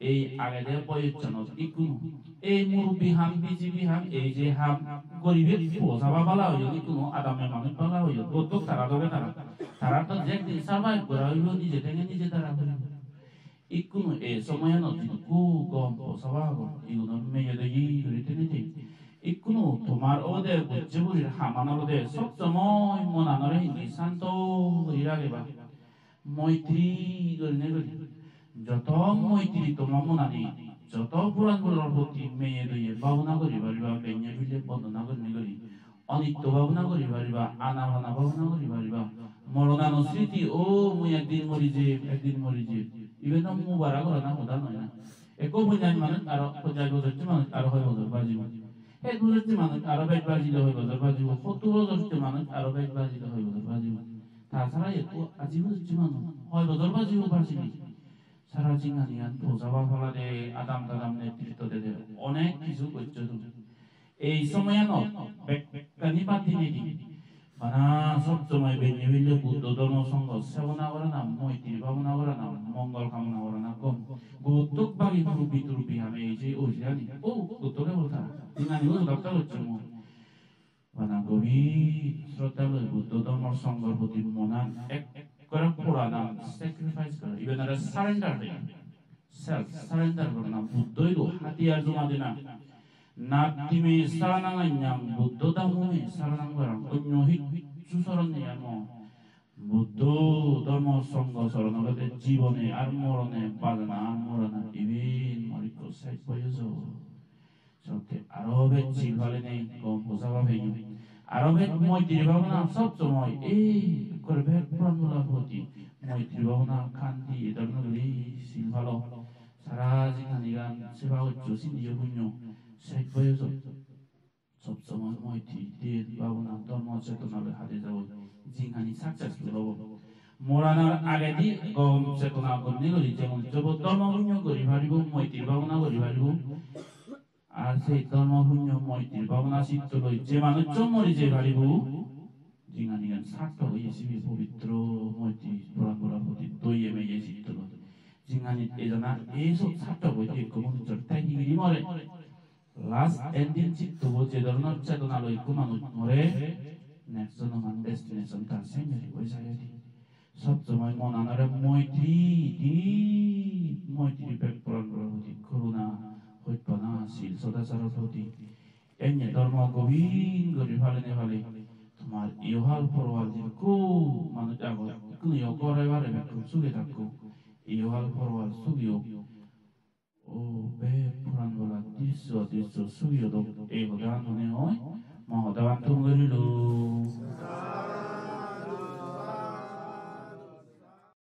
Ei agede boyossanot ikkunu. Ei murubbi ham, B J P ham, ei je ham goribe posaba bala oyon ikkunu, adamme manuj bala oyon. Gottok tara doge tara. Tara to je ekdin survive gora oibo, nije tenge nije dara goribo. Ikkunu ei somoyanot jidukku gom posaba agon, igunor meye doye guri tene de. Ikkunu tomar obode bujje burir haman olode sob somoi monanore hindi santo guri rageba. Moitri gurinei guri. Joto moitri toma monani, joto puran bolor proti meye doye bhabona guri pariba, benne bile bondona gurinei guri. Onitto bhabona guri pariba, anapana bhabona guri pariba. Moronano sriti, o mui ekdin mori jeyem, ekdin mori jeyem. Iben do mubara gorana hoda noi na. Ekko ponjash manuj aro, ponjash bojor ucche manuj aro hoi bojor bajibo. Hej bojor ucche manuj aro bej bajile hoi bojor bajibo. Hottur bojor ucche manuj aro bej bajile hoi bojor bajibo. Ta sara ekko aji bojor ucche manuj hoi bojor bajibo, bajile. Sara jinghaniyan posaba palade, adam tadam netritto dede, onek hissu goccho tumi. Ei somoyanot bekkani bad dinei di. Bana sob somoi benne bille Buddho dhormo songho sebona gorana, moitri bhabona gorana, mongol kamona gorana gom. Gottok bagi murubbi turubbi hame ei je oi jani. O, gottoke bol tara. Tingani o dokta gocchong mui. Bana gobir sroddha loi Buddho dhormo songhor proti monan ekkore puranan sacrifice gora. Iben aro surrender de. Self surrender gorana, Buddho idu hatiyar joma dena. Natthi me saranang anyang, Buddho dhammo me saranang varang. Onyo hissu soron nei ar mo. Buddho dhormo songho soron olode jibone ar morone, bajana ar morana, iben mor ikko sej boyojo. Sotte aro bej sil palenei gom posa babeyo. Aro bej moitri bhabona sob somoi, ei, ekkore bej puran bolar proti moitri bhabona, kanti, ei dhoronor guri sil palo. Sara jinghanigan seba goccho, sindiyo punyo, sej boyosot sob somoi moitri, den, bhabona, dhormo chetona loi hade jabo. Jinghani successful obo. Moranar agedi gom chetona gonni guri jemon jobo dhormo punyo guri paribo, moitri bhabona guri paribo. Ar sei dhormo punyo moitri bhabona chitto loi je manuccho mori jei paribo, jinghanigan sarthok oye, sibe pobitro moitri poranpora proti doye meye chitto loi. Jinghanit ejana ei sot sarthok oye ekko manucchor, te hingiri more? Last ending chittobo je dhoronor chetona loi ekko manuj more, next jonoman destination tar sengeri oi jai oi di. Sob somoi monanore moitri, deep moitri bek poranpora proti, koruna, hojpana, sil sodacharo proti. Enne dhormo gobin guri palenei pale tomar iyohal porohal jidukko manuj agon, ikkunu yo ghor ebare bekkun suge thakko. Iyohal porohal sugi ok. O, bek poranbola drisso, drisso sugi odok. Ei hodagan hone hoi mo hodagan thum gorilung.